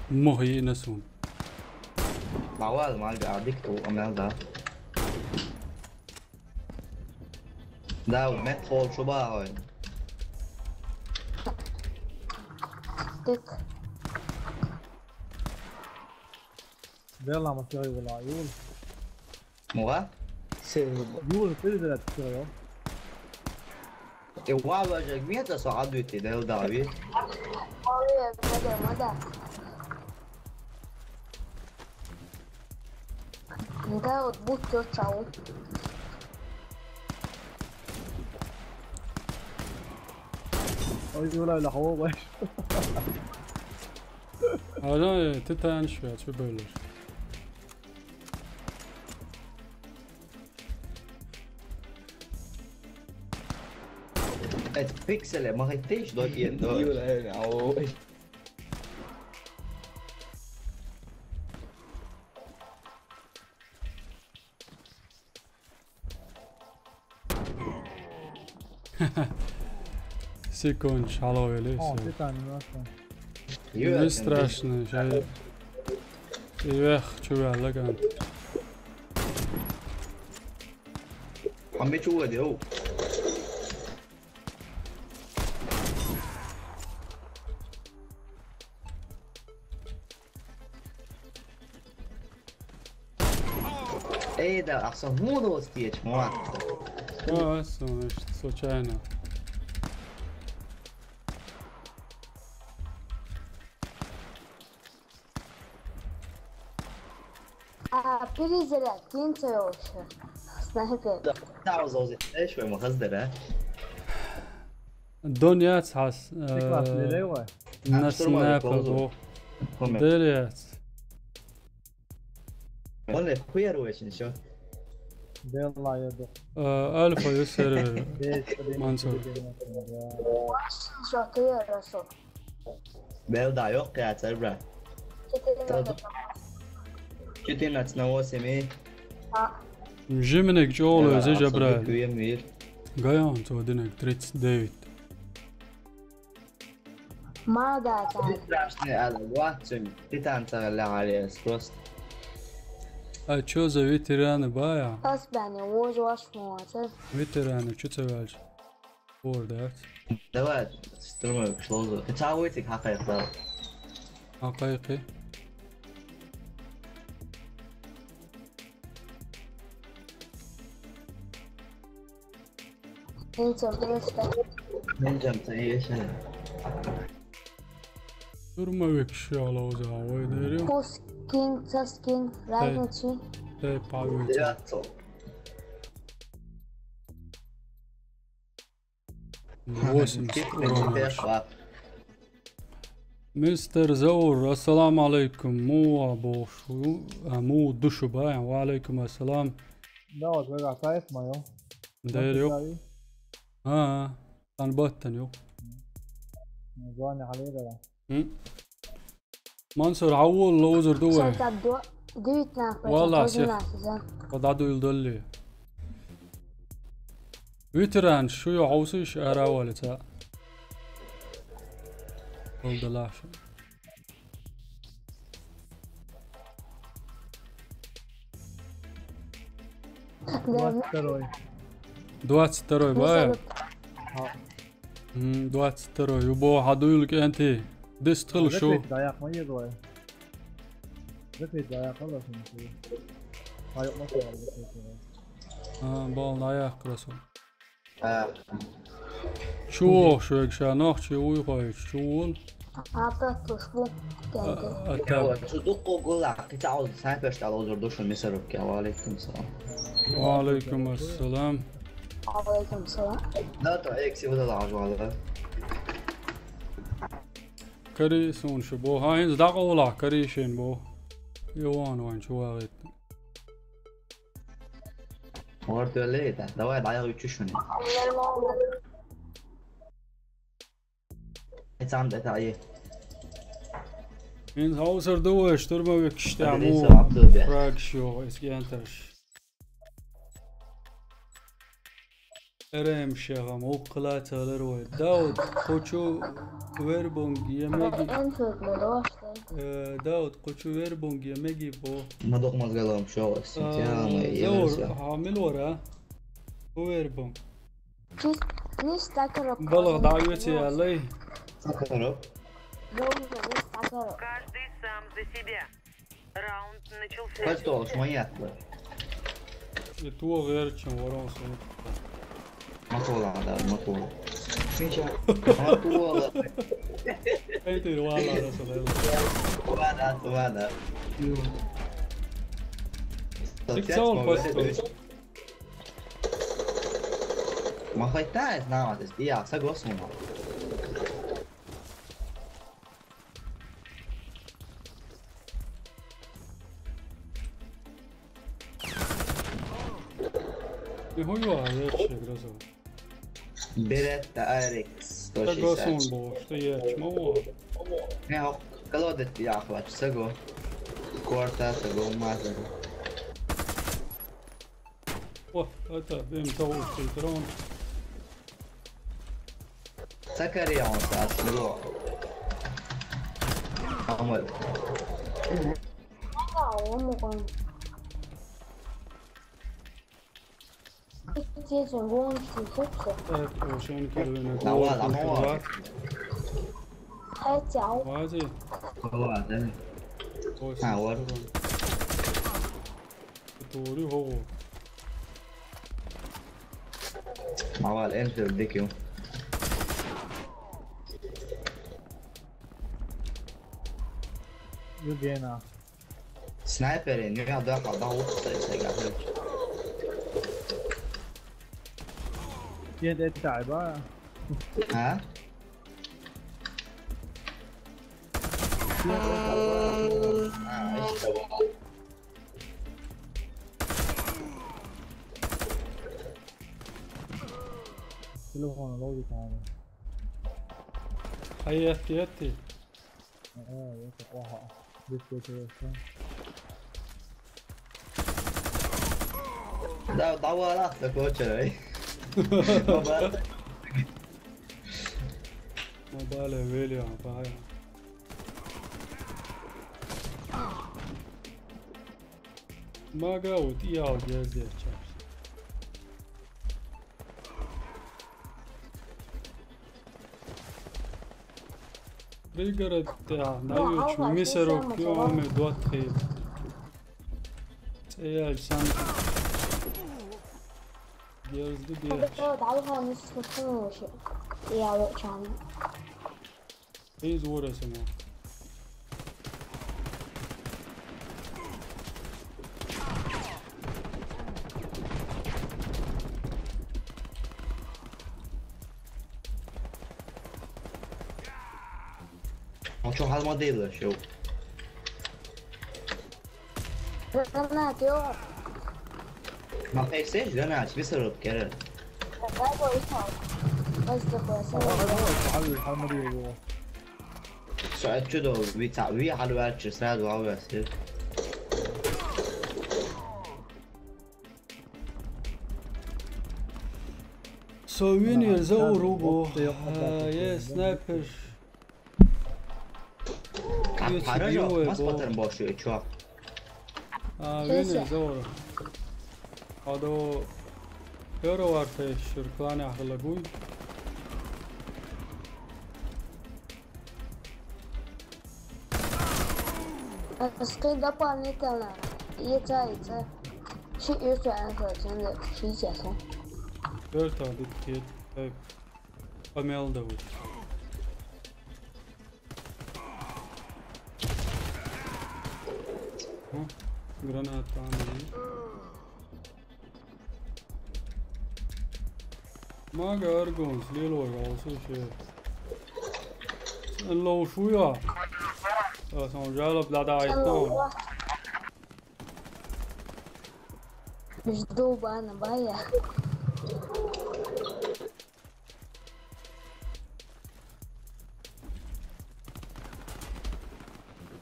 Мохи насун. Мавал, мал, да, дик ту, амел, да. Да, вот мет хол шуба, ой. Дик. Бела, ма, сири, вала, юл. Муга? Сири. Юл, сири, да, сири, ё. Э, ва, ва, жа, мета са адуйте, да, да, ви. Ой, да, да, да. Да, вот будь чё, чау. Ой, юлай лахо вай. Ала, ты танишь, я чё болишь? Эти пиксели, ма хай тиш до киен до. Юлай, ой. Секунд, шаловели. О, всё. Ты там немножко. Не страшно, ща я вверх чувал, лаган. А мы чего делал? Эй, да, а сам мудо стечь, муа. А, всё, значит, случайно. А, перезарядки, интересно. Снайпер. Да, да, узози. Эш, вы махаз дара. Доньяц хас. Ты класс, э, не лево? На снайпер, бо. Дерец. Он ле хуяр очень всё. Белла еду. Э, Альфа и сервер. Мансур. Что ты, Расул? Белда ёх, я цербра. Четырнадцать на восемь. А. Жиминек чоло, зежа, брат. Гаянцо динек тридцать девять. Мада, да. Страшный, ала, ватсун. Титан цагалла алиас просто. А чё за ветераны бая? Тас бани, воз ваш муатыр. Ветераны, чё цагалч? Ордат. Давай, стример, что за? Ты чего этих хакаешь, да? Хакайки. Нинчам, просто. Нинчам, ты ещё. Турма векши алауза, ой, дерю. Пус кинг, цас кинг, разницы. Эй, павел. Девятьсот. Восемьдесят урона. Мистер Заур, ассаламу алейкум. Му абошу, а, му душу бая. Ва алейкум ассалам. Да, вот вы катаешь моё. Да, ёп. А, а, тан баттан, ёп. Звони Халидова. М? Мансур, хьавола, лоузур ду вай. Валлахь, сих. Ва дӀадуйла далли. Ветеран, шу ю хьовсуш, ара валица. Хьол далахь шу. Двадцать второй. Двадцать второй, бай? Ха. М, двадцать второй. Убо хьадуйла кӀенти. Дистхил шу. Закрыть даяхма езлай. Закрыть даяхма ласин шу. Хайокма савал закрыть даяхма. А, бол, даяхма красу. А. Чу вохуш вега ша, нохчи вуй хойчу, чу вул? А, а, так, слушай, а, а, так. Чу дуккху гуллахь, кхин цхьа снайперш тӀа лозур ду шун мисарукке. Ва алейкум салам. Ва алейкум ассалам. Ва алейкум салам. Да, то экси удала ажвала. Кари суна шу бо. Хьан хӀинца дӀакъовлахь, кари шен бо. Иван вайн чу вагӀийтина. Ордуэлле это. Давай, дӀаяхӀ уьчуьшуни. Эцам дета ае. Ин хьовсур ду вай, штурмовикаш тӀехь. Адреса му Абдулбек. Фрагаш йогӀу, эс генташ. Р М шехам, укхла цалар вай. Дауд, кхучу вербунг, я меги. Э, Дауд, кхучу вербунг, я меги бо. Ма докъ мазгалам шо, а, Сантьяго, Заур, Елена. Хьа мила вара? Ху вербунг? Чис-, нис такаро. БалагӀа дӀа а веций аьллай? Такаро. Заур, нис такаро. Каждый сам за себя. Раунд начался. Хьаьж толуш ма яц вай. И то гӀерчан варон сун. Ма тола, да, ма тола. Ма тола. Эй, ты вала, да, садайла. Вада, вада. Ик цаун пасто. Ма хайтта эс намат эс, я, са гос муна. Ме хӀун ю а ечча грозо? Беретта Айрикс, сто шестьдесят. Грозон бохуш, ца ечча ма ву. Ме хӀокху колодец яхлач, ца го. Корта, ца го, маза. О, это, бем, ца ву, дрон. Ца карион сас, мило. Амал. Ага, он мукъан. Тезен, вон, что, что? Так, ушен кирвена. Давай, давай. Хотя. Вази. Давай, да. Ой, а, вот. Тори хо. Мавал Энфилд дикю. Югена. Снайперин, я да, да, ух, сай, сай, гахлыч. Кен эт тайба. А? А, иште бу. Телефон логика. Ай, етти, етти. Ай, етти, оха. Бит көтөрөсүн. Да, давай, да, кочай. Баба. Баба, ле, вели, а, бая. Мага вот и ал герде чаш. Пригород, да, навечу, мисерок, пиоме, дуатхи. Цеял, сам. Герзди беш. Далга не слышно вообще. Я вот чам. Из воресена. Он чё, хал модель шо? Гранат, ё. Ма пейсеш, гранат, висарут кере. Давай, давай, давай. Давай, давай, давай. Давай, давай, давай, давай. Со отсюда, ви ца, ви халварчи сразу авгасти. Со винер за урубу. Э, е снайпер. Как хорошо, мас потом больше, чувак. А, винер за уру. Адо первый варфе шурклане ахлагуй. Аскы дополнительно. Яйца, яйца. Ши яйца, яйца, яйца, ши яйца. Дөрт алды, кет. Так. Помел да вот. О, граната. Мага аргонс, лило, я слушай. Лоу шуя. А, сон жалоб да да айто. Жду бана, бая.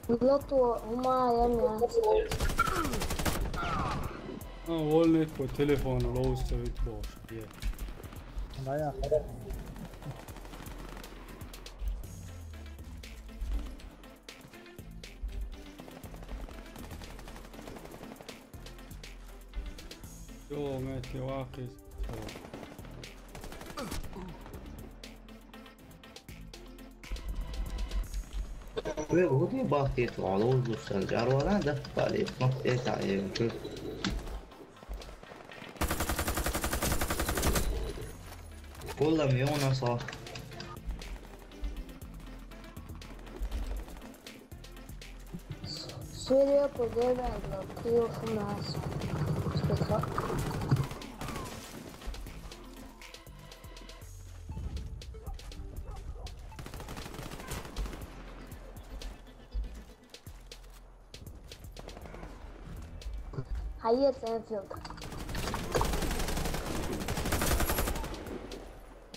Лото, ума, я мя. А, вольный по телефону, лоу стоит больше. Да, я. Йо, мать, я вахис. Ve bu diye bahtiye tuvalı olursa, carvana da bari, bak, e, ta, e, kö-, Kullanmıyor, ondan sonra. Серия победа, ты у нас. Что? Hayır, Enfield.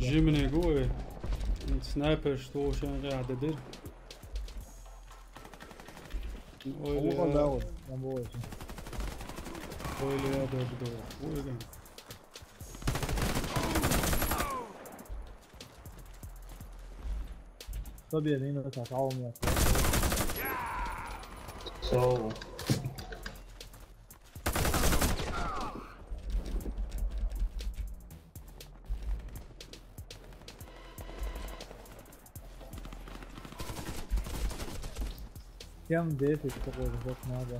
Жимнигу, э. Снайпер, что вообще не рядом дыр. Ой, Алло, да, вот, там было очень. Ой, да, да, да. Ой, да. Что бедный, ну, так, а у меня. So. Чем десять такой же, вот надо.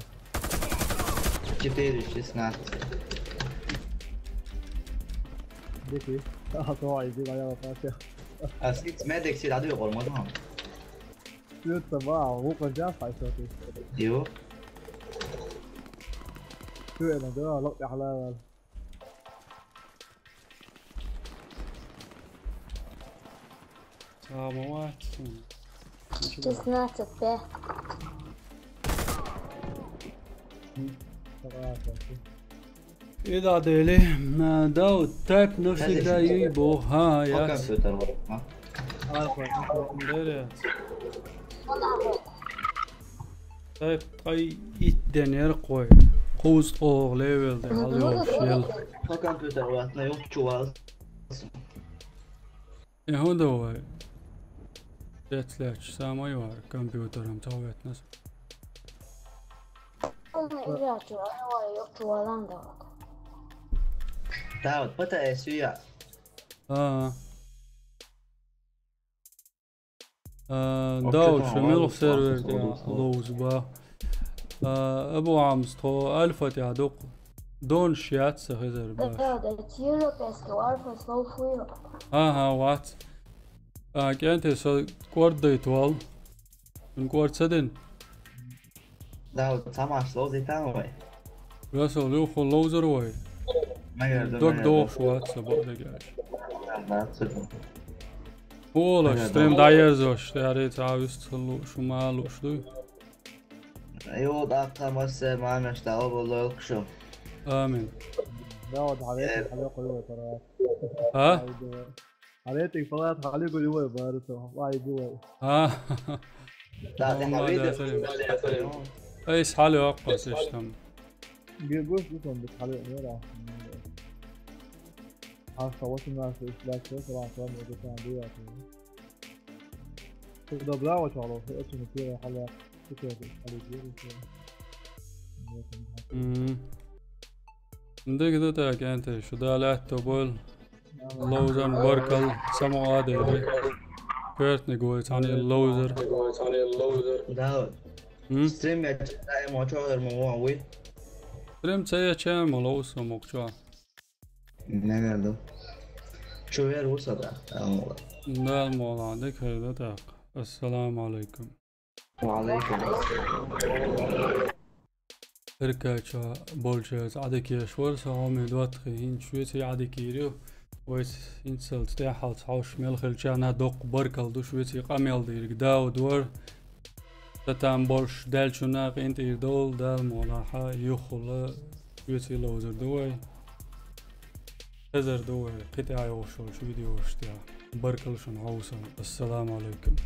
Четыре шестнадцать. Дикий. А, давай, иди, моя лопатка. А сикс медик си даду, ормоду. Что это, вау, лука взял, а что ты? Ё. Что это, да, лук, я халал. Самого. Ничего. Шестнадцать, да. Давай, давай. И да, дели, на, да, вот тайп навсегда Подожди. Ей бог, а, По я. Компьютеру, а? Альфа, Альфа, Андрея. Тайп, ай, ит денер кой. Куз ог левел де, ал ёл шел. По компьютеру, ладно, ёл чувал. Э, хо давай. Пять лет, самый вар, компьютером, то ветнес. Да, вот, пытаюсь я. А. А, да, вот, шумел сервер, да, лоуз ба. А, Абу Амс, то альфа, да, док. Донаш яц са хезар баш. Да, да, тиро песке, варфа слов хуё. Ага, вац. А, кӀентий, со кӀорддайта вал. Ин кӀорд ца дин? Да, вот сама слов детан вай. Весел юхху ловзар вай. Дог дохуш вац са бакъдерг аьлча. Ола, стрим дӀаерзош, тӀаьхьа цхьа вист ца лууш, шу ма лууш дуй. Йо, даккха массе мамеш дала боллалкшу. Амин. Да, вот, хьалетик, хьале кхуй вай пара. А? Хьалетик палат, хьале кхуй вай барто. Вай гуй. А? Да, да, Мухаммад хьале Ясарин. Айс хьале ваккхас иштам. Гиргуш гутон бит хьале, мера. Хьаста восемнадцать лет, салам, салам, вот это, да. Добра, вот, алло, это не первая халя. Мм. Дика ду тӀаккха, кӀентий, шу Дала аьтто бойла. Ловзарна баркалла, самукъа а дели. Коьртаниг вай цхьаьна ловзар. Да. М? Стрим еча даим очо ма вон вуй. Стрим ца еча ма ловза мукъа чу. Не, не, да. Чу вер ву са да, Дала мукъалахь. Дала мукъалахь, дика хир ду тӀаккха. Ассаламу алейкум. Ва алейкум ассалам. Эркача болчаьрца Ӏадика еш вара со хьоме доттагӀий, хӀинца шуьца Ӏадика йийр ю. Вайца хӀинцалц тӀаьхьалц хьовш мел хилчарна доккха баркалла ду шуьца къамел дийриг. Дауд вара. Ца там болуш даьллачунна къинтӀера довла, Дала мукъалахь, юххула шуьца ловзар ду вай. Хезар ду вай кхин тӀехь йогӀуш йолчу видеошна тӀехь. Баркалла шуна хьовсал. Ассаламу алейкум.